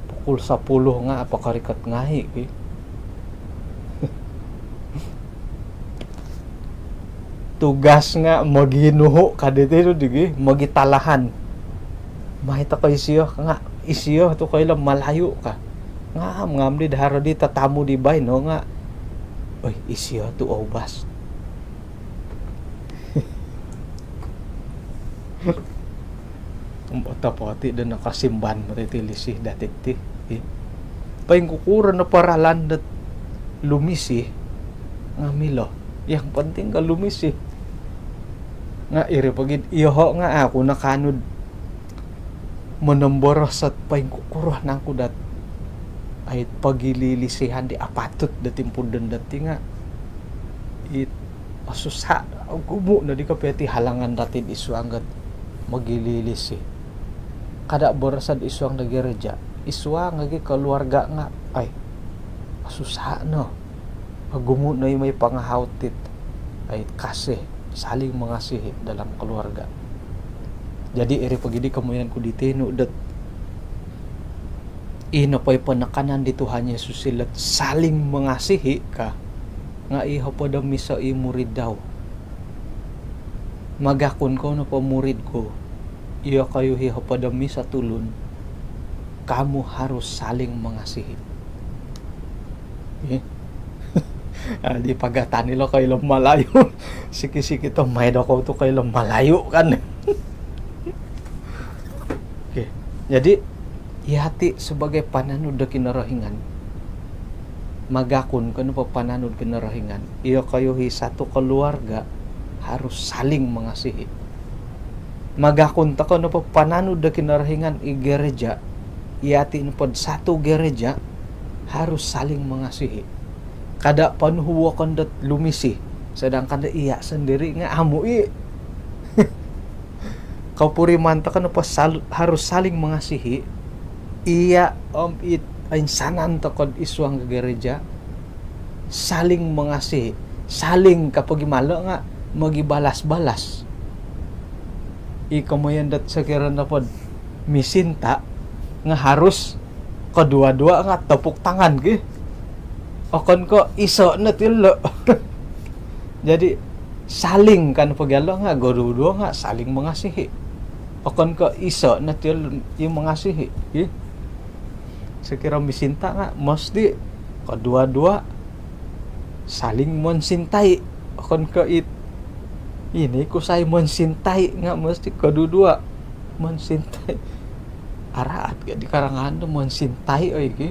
pukul sepuluh nga apo korikot ngai ki. Tugas nga moginuhu kadi ti tu digi, mogitalahan. Maai toko isio nga, isio tu koilo Malayu ka. Ngam, ngam di do haro di tatamu di baino nga, "Oi, isio tu oubas." Otopot i do nokosimban moti ti lisi dati ti. Poingkukuro nopo ralan dot lumisi nga milo. Yang penting ka lumisi. Nga iri pogi, iyoho nga aku nakanud monomboros ot poingkukuro nangku dot ai pogililisihan di apatut do timpudon dati nga it osusa, ogumu nodi kopio ti halangan dati id suang dot mogililisi. Kada boroso id suang do gereja, id suang lagi keluarga nga ai osusa no. Ogumu no i mai pangahau tit ai kasih, saling mengasihi dalam keluarga. Jadi iri pogi di komoyon ku di tinu dot ino po i penekanan di Tuhan Yesus ilat saling mengasihi ka nga i hopod om iso i murid dau. Magakun kou nopo murid ku, iyokoyu i hopod om iso tulun, kamu harus saling mengasihi. Eh? Ah, di pagatan ilo koilo Malayu. Siki-siki to mai dokou tu koilo Malayu kan. Okey. Jadi yati sebagai pananud do Kinorohingan, magakun ko nopo pananud Kinorohingan, iyokoyu i satu keluarga harus saling mengasihi. Magakun toko nopo pananud do Kinorohingan i gereja, yati nopod satu gereja harus saling mengasihi. Kada ponuhu wokon dot lumisi, sedangkan do iya sendiri nga amu i. Kopuriman toko nopo sal-, harus saling mengasihi, iya om it insanan tokod id suang gereja saling mengasihi, saling ka pogi malo nga mogibalas-balas. I komoyon dot sokiro nopod misinta nga harus kedua-dua nga tepuk tangan ki. Okon ko iso no ti lo. Jadi saling kan pogi alo nga kedua-dua nga saling mengasihi. Okon ko iso no ti lo i mengasihi ki. Sokiro misinta nga mesti kedua-dua saling mencintai. Okon ko it ini kusai mencintai nga mesti kedua-dua mencintai. Araat ka di karangan do mencintai oi ki.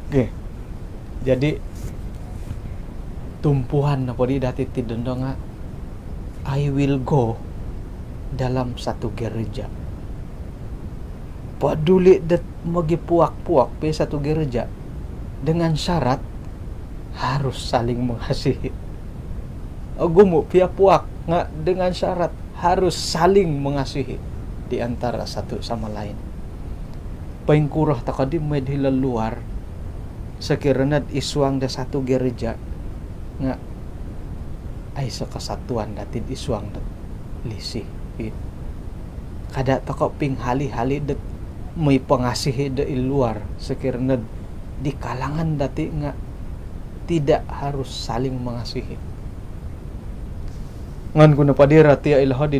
Okey. Jadi tumpuan nopo di dati ti dondo nga I will go dalam satu gereja. Peduli dot mogipuak-puak pi satu gereja dengan syarat harus saling mengasihi. Ogumu pia puak nga dengan syarat harus saling mengasihi di antara satu sama lain. Poingkuro toko di mooi hilo luar, sokiro nod id suang do satu gereja nga aiso kesatuan dati id suang do lisi. Kada toko pinghali-hali dot mooi pengasihi do id luar, sokiro nod di kalangan dati nga tidak harus saling mengasihi. Ngan ku nopo diro ti ilo hodi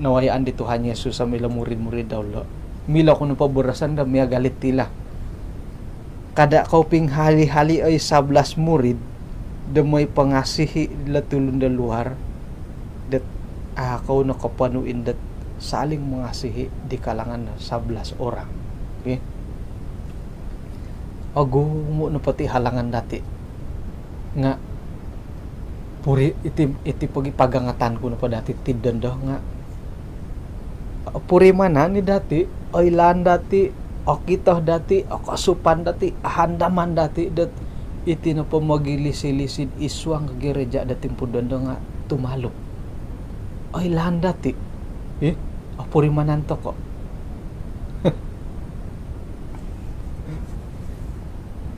nawayaan di Tuhan Yesus om ilo murid-murid dau lo. Milo ku nopo boroson do miagal iti lah. Kada kou pinghali-hali oi sebelas murid do mooi pengasihi lo tulun do luar dot a kou no koponuin dot saling mengasihi di kalangan sebelas orang. Okey. Ogumu nopo ti halangan dati nga puri iti, iti pogi pagangatan ku nopo dati ti dondo nga purimanan i dati, oilaan dati, okito dati, okosupan dati, ahandaman dati dot iti nopo mogilisi-lisi id suang gereja dati timpu dondo nga tumalup. Oilaan dati. Ih, opurimanan toko.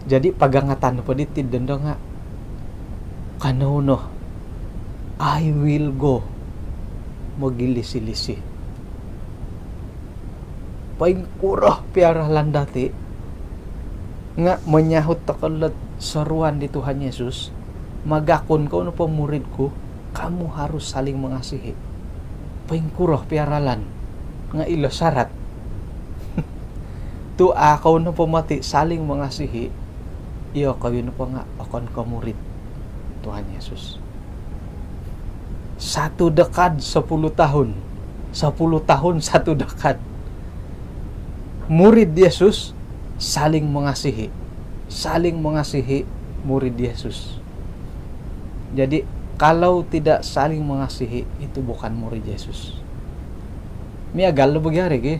Jadi pagangatan nopo diti dondo nga kanou no, I will go mogilisi-lisi. Poingkuro pia ralan dati nga menyahut toko lot seruan di Tuhan Yesus, magakun kou nopo murid ku, kamu harus saling mengasihi. Poingkuro pia ralan nga ilo syarat. Tu a kou nopo moti saling mengasihi, iyokoyu nopo nga okon ko murid Tuhan Yesus. Satu dekad sepuluh tahun. Sepuluh tahun satu dekad. Murid Yesus saling mengasihi. Saling mengasihi murid Yesus. Jadi, kalau tidak saling mengasihi, itu bukan murid Yesus. Miagal do bagi hari ki,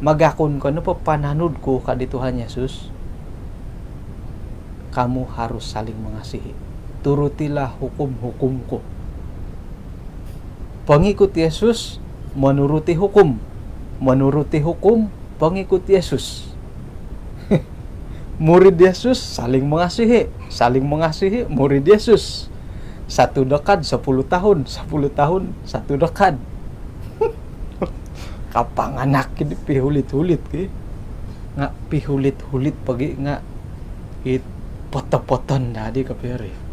magakun ko nopo pananud ku ka di Tuhan Yesus, kamu harus saling mengasihi. Turutilah hukum-hukumku. Pengikut Yesus menuruti hukum. Menuruti hukum, pengikut Yesus. Murid Yesus saling mengasihi. Saling mengasihi, murid Yesus. Satu dekad, sepuluh tahun. Sepuluh tahun, satu dekad. Kapanganak ini pihulit-hulit ki. Nga pihulit-hulit pagi nga it poto-poton dadi ka piri.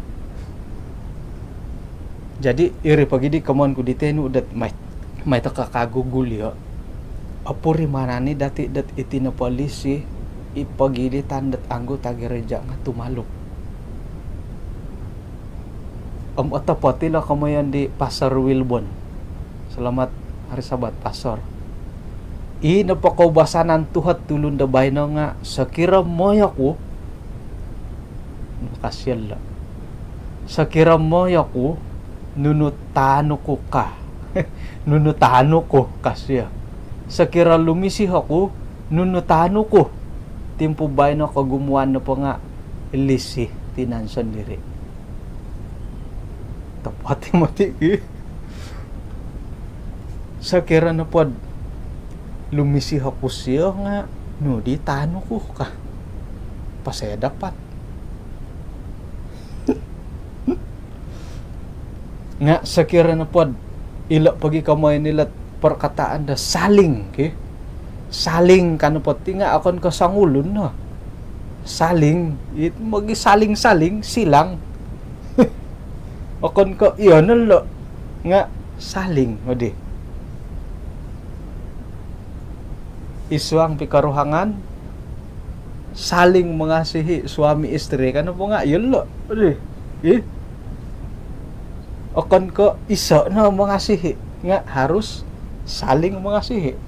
Jadi, iri pagi di komoyon ku di tenu dot mai, mai toko ka Google yo. Opurimanan i dati dot iti no polisi i pogilitan dot anggota gereja nga tumaluk. Om otopot ilo komoyon di Pastor Wilbon. Selamat hari Sabat, Pastor. I nopo koubasanan tuhot tulun do baino nga, sokiro moyo ku, kasio lo. Sokiro moyo ku, nunu taanu ku ka. Nunu taanu ku, kasio. Sokiro lumisi oku, nunu taanu ku. Timpu baino kogumuan nopo nga lisi tinan sondiri. Topot i moti ki. Sokiro nopod lumisi oku sio nga, nu di taanu ku ka. Pasal dapat. Nga sokiro nopod ilo pagi komoyon ilo perkataan do saling ki. Saling ka nopo ti nga okon ko songulun no. Saling, it mogisaling-saling, silang. Okon ko iyo no lo nga saling, odi. Id suang pikoruhangan, saling mengasihi suami isteri ka nopo nga iyo lo, odi. Ih. Okon ko iso no mengasihi, nga harus saling mengasihi.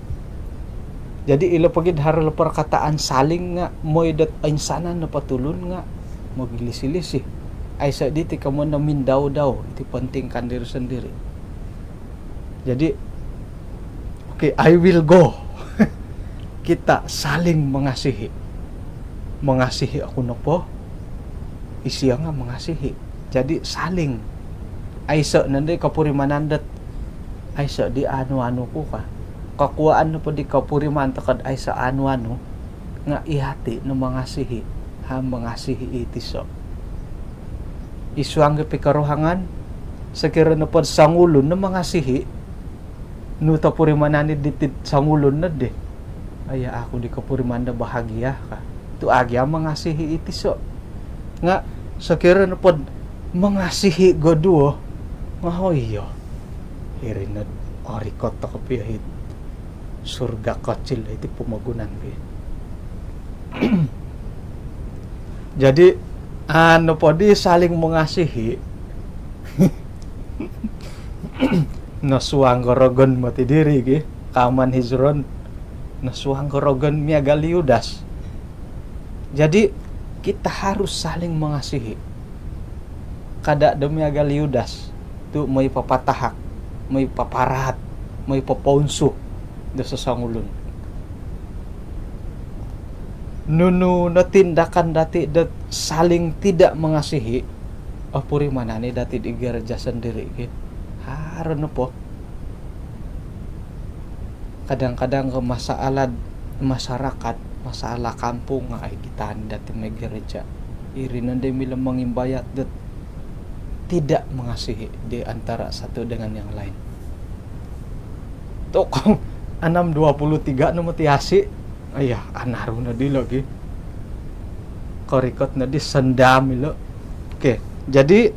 Jadi, ilo pogid haro lo perkataan saling nga mooi dot oinsanan nopo tulun nga mogilisi-lisi. Aiso diti komoyon do mindau-dau, iti pentingkan diri sendiri. Jadi, okay, I will go. Kita saling mengasihi. Mengasihi oku nopo, isio nga mengasihi. Jadi, saling. Aiso nondo i kopurimanan dot, aiso di anu-anu ku ka. Kokuaan nopo di kopuriman toko do aiso anu-anu, nga i hati no mengasihi, ha, mengasihi i tiso. Id suang do pikoruhangan, sokiro nopod songulun no mengasihi, nu topurimanan i diti songulun no di. Aya, aku di kopuriman do bahagia ka. Tu agia mengasihi i tiso. Nga sokiro nopod mengasihi koduo, nga, oh iyo. Iri no, orikot toko pia hiti surga kecil iti pomogunan ki. Jadi, anu po di saling mengasihi. Nosuang ko rogon moti diri ki, kaman Hizron. Nosuang ko rogon miagal Yudas. Jadi, kita harus saling mengasihi. Kada do miagal Yudas tu mooi papatahak, mooi paparaat, mooi popounsu do sosongulun. Nunu no tindakan dati do saling tidak mengasihi, opurimanan i dati di gereja sendiri ki. Haro nopo. Kadang-kadang ko masalah masyarakat, masalah kampung, ai, kita ni dati mooi gereja. Iri nondo i milo mongimbayat dot tidak mengasihi di antara satu dengan yang lain. Tokong anam dua puluh tiga no moti asi. Aya, anaru no dilo ki. Korikot no di sendam ilo. Okay, jadi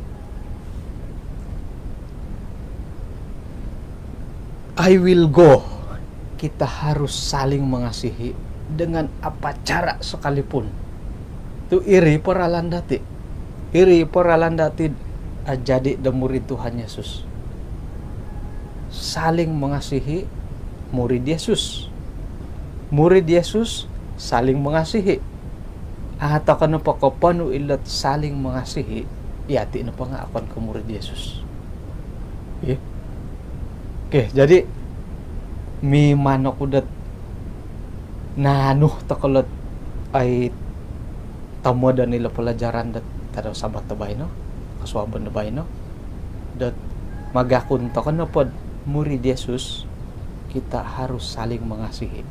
I will go. Kita harus saling mengasihi dengan apa cara sekalipun. Tu iri po ralan dati. Iri po ralan dati, ah, jadi do murid Tuhan Yesus. Saling mengasihi murid Yesus. Murid Yesus saling mengasihi. Aa toko nopo koponu ilot saling mengasihi, yati nopo nga okon ko murid Yesus. Okey. Okey, jadi mimang oku dot naanu toko lot ai tomodon ilo pelajaran dot tadau Sabat do baino, kosuabon do baino, dot mangakun toko nopo do murid Yesus, kita harus saling mengasihi.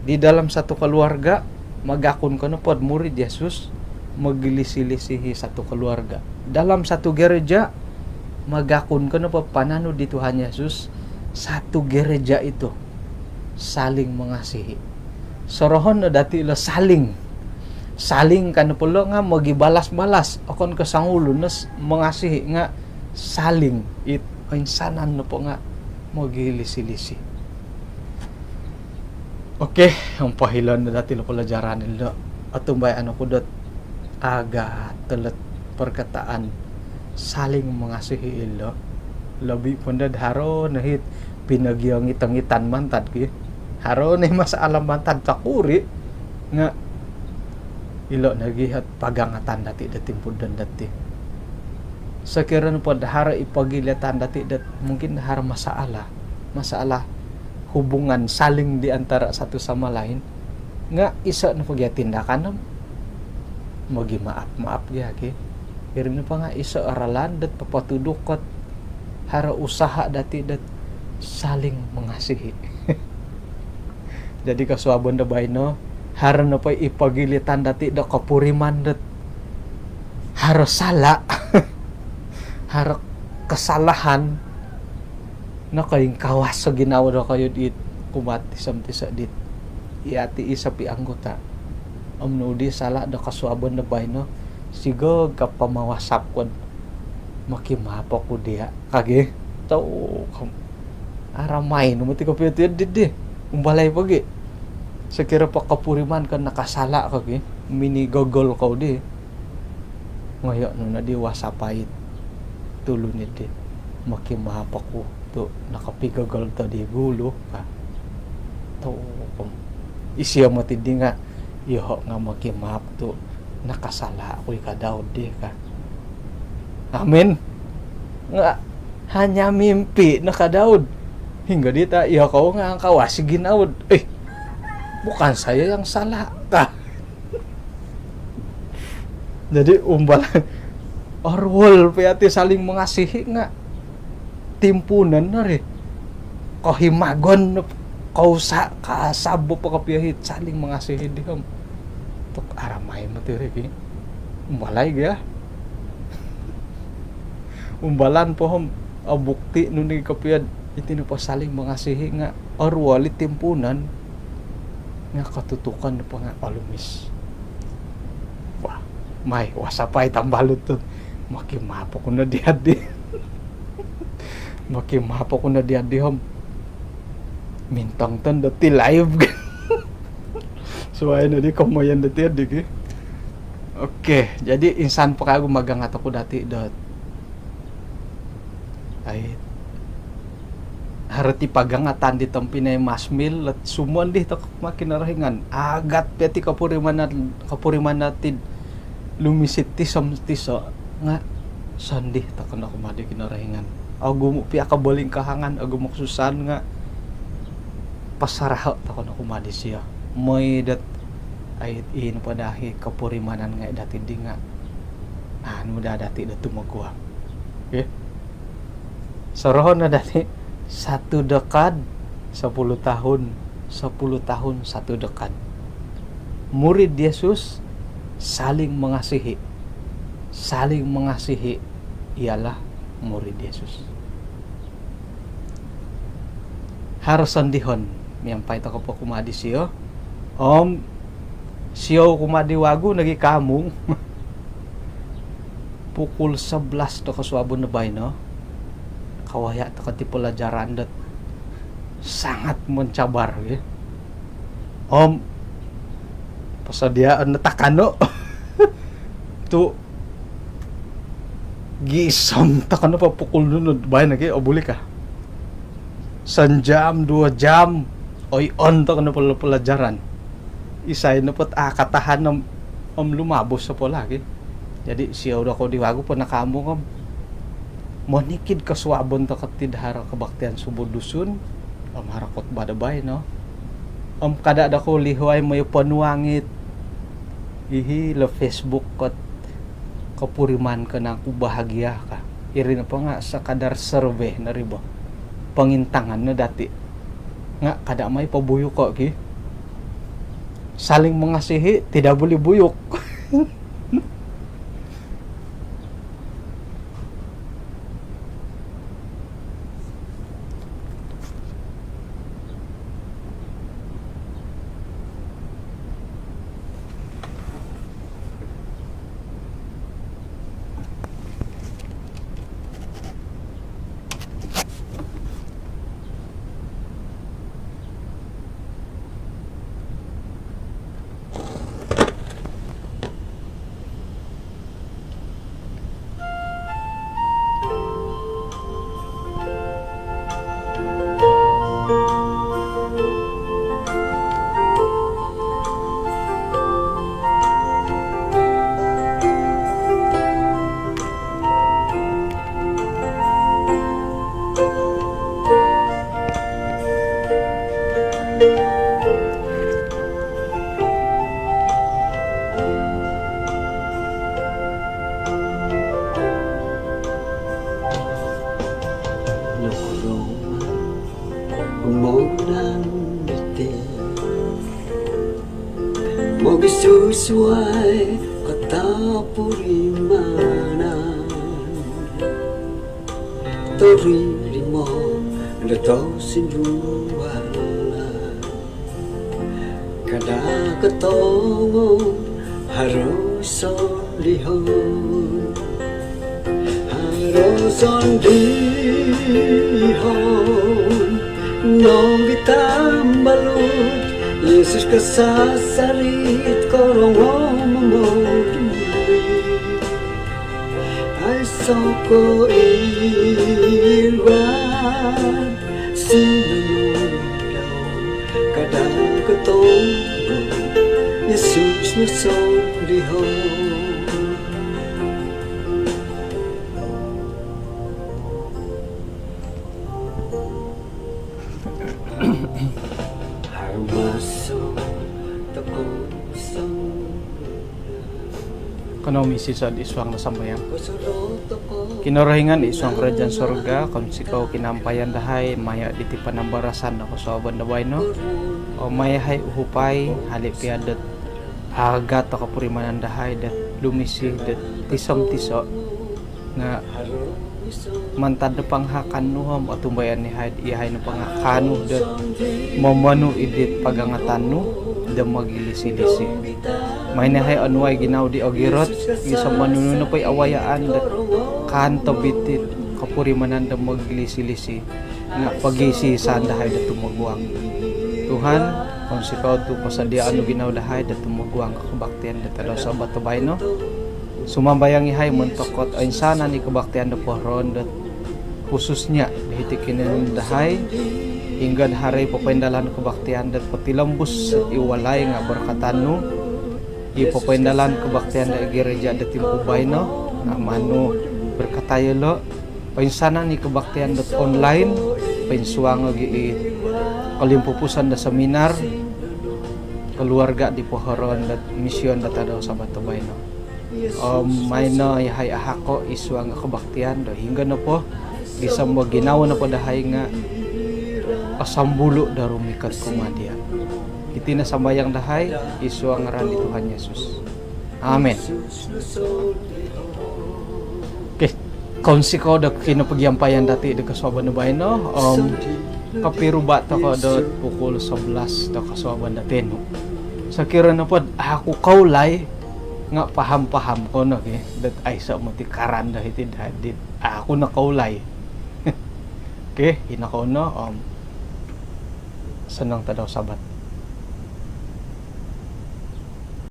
Di dalam satu keluarga, mangakun ko nopo do murid Yesus, mogilisi-lisihi satu keluarga. Dalam satu gereja, mangakun ko nopo pananud di Tuhan Yesus, satu gereja itu saling mengasihi. Sorohon no dati lo saling. Saling ka nopo lo nga mogibalas-balas. Okon ko songulun no s-, mengasihi nga saling. It, insanan nopo nga mogilisi-lisi. Okey, om pohilo no dati lo pelajaran ilo. Otumbayaan oku dot aga telot perkataan saling mengasihi ilo. Lobi po ndo do haro no it pinogiongit-ongitan mantad ki. Haro no i masalah mantad tokuri. Nga ilo nogi ot pagangatan dati do timpu dino dati. Sokiro nopo do haro i pogilitan dati dot mungkin haro masalah. Masalah hubungan saling di antara satu sama lain. Nga iso nopo gia tindakan om mogimaaf-maaf gia ki. Iri nopo nga iso ralan dot popotuduk ot haro usaha dati dot saling mengasihi. Jadi kosuabon do baino, haro nopo i pogilitan dati do kopuriman dot haro sala, haro kesalahan, nokoingkawas o ginawo dokoyu dit kumaa tiso om tiso dit yati i sopi anggota. Om nunu di sala do kosuabon do baino, sigog ka pama-WhatsApp ko do, "Mokimaap oku dia," ka gi. Tau, aramai no moti kopio tiyo di di. Umbalai po gi. Sokiro po kopuriman ko nakasala ko gi, minigogol kou di. Ngoyo no nodi WhatsApp-ai tulun di, "Mokimaap oku tu nakapigogol todi gulu," ka. Tau, isio moti di nga, "Yoho nga mokimaap tu nakasala oku i ka Daud di," ka. Amin. Nga hanya mimpi no ka Daud. Hinggo di ta, "Yokou nga angkawas i ginawo." "Eh, bukan saya yang salah," ka. Jadi umbal, oruol po yati saling mengasihi nga timpuunon no ri. Kohimagon, kousa, kasabo po kopio it saling mengasihi di om. Tu aramai moti ri ki. Umbalai gia. Umbalan po om, o bukti nunu kopio iti nopo saling mengasihi nga oruol i timpuunon nga kotutukon nopo nga olumis. Wah, mai, WhatsApp-ai tambalut tu. "Mokimaap oku no dia di." "Mokimaap oku no dia di om mintong tondo ti live." Suai nodi komoyon do tiyo di ki. Okey, jadi insan po kagu magangat oku dati dot, ai, haro ti pagangatan di tompinai Masmil, lot sumondi toko kumaa Kinorohingan. Agat po ti kopurimanan, kopurimanan ti lumis it tiso om tiso nga sondi toko no kumaa di Kinorohingan. Ogumu pia kobolingkahangan, ogumu kosusaan nga pasaraho toko no kumaa disio. Mooi dot, ai, ino po daa i kopurimanan ngai dati di nga anu daa dati do tumoguang. Okey. Sorohon no dati, satu dekad, sepuluh tahun, sepuluh tahun satu dekad. Murid Yesus saling mengasihi. Saling mengasihi ialah murid Yesus. Haro sondihon miampai toko po kumaa disio. Om siou kumaa di wagu nogi kaamung. Pukul sebelas do kosuabon do baino, kawaya toko ti pelajaran dot sangat mencabar, ya. Om posodiaan do takano. Tu gisom toko nopo pukul nunu baino ki, oh, buli ka. Sejam, dua jam, Oi, on to kono pel-, pelajaran. Isai nopo ot a' katahan om, om lumabus opo lagi. Jadi, siou dokou di wagu po nakaamung om monikid kosuabon toko ti do haro kebaktian subuh Dusun om haro khotbah do baino. Om kada dokou lihuai mooi ponuang it ihi lo Facebook kot kopuriman ko nangku bahagia ka. Iri nopo nga sekadar survei no ri bo. Pongintangan no dati. Nga kada maai pobuyuko ki. Saling mengasihi, tidak boleh buyuk. Nokorongou om mogunan diti mogisusuai kotopurimanan. Torimo do tosindualan. Kada kotongo haro sondihon. Haro sondihon nogi tambalut. Yesus kasasarit korongou momoduli. Aiso koiluan sinunudau kada kotongo Yesus no sondihon. Kanou misiso id suang do sambayang. Kinorohingan id suang kerajaan sorga, kounsikou kinaampayan dahai maya diti panambarasan do kosuabon do baino. Om maya hai uhupai, hali pia dot agat o kopurimanan dahai dot lumisi dot tiso om tiso. Nga mantad do pangahak nu om otumbayaan yahai, yahai nopo nga kaanu dot momonu id dit pagangatan nu do mogilisi-lisi. Maai yahai onuai ginawo di ogirot, gisom nunu nopo i awayaan dot kaantob iti kopurimanan do mogilisi-lisi. Nga pogiisi-isaan dahai do tumoguang. Tuhan, kounsikou tu posodiaan nu ginawo dahai do tumoguang kebaktian do tadau Sabat do baino. Sumambayang yahai montok dot oinsanan i kebaktian do pohoroon dot khususnya do hiti kinoyonon dahai, hinggo do haro i popoindalan kebaktian dot potilombus id walai nga berkatan nu. I popoindalan kebaktian do gereja do timpu baino nga maan nu berkatai yolo. Oinsanan i kebaktian dot online, poinsuang nogi i kolimpupuson do seminar keluarga di pohoroon dot mission do tadau Sabat do baino. Om maai no yahai ahako id suang kebaktian do hinggo nopo gisom do ginawo nopo dahai nga osombulu do rumikot kumaa dia. Iti no sambayang dahai id suang ngaran di Tuhan Yesus. Amin. Okey, kounsikou do kinopogiampayan dati do kosuabon do baino om kopiruba tokou do pukul sebelas do kosuabon do tinu. Sokiro nopo dot aku koulai nga paham-paham kou no ki dot aiso moti karan do hiti dahai dit aku no koulai. Okey, ino kou no om osonong tadau Sabat.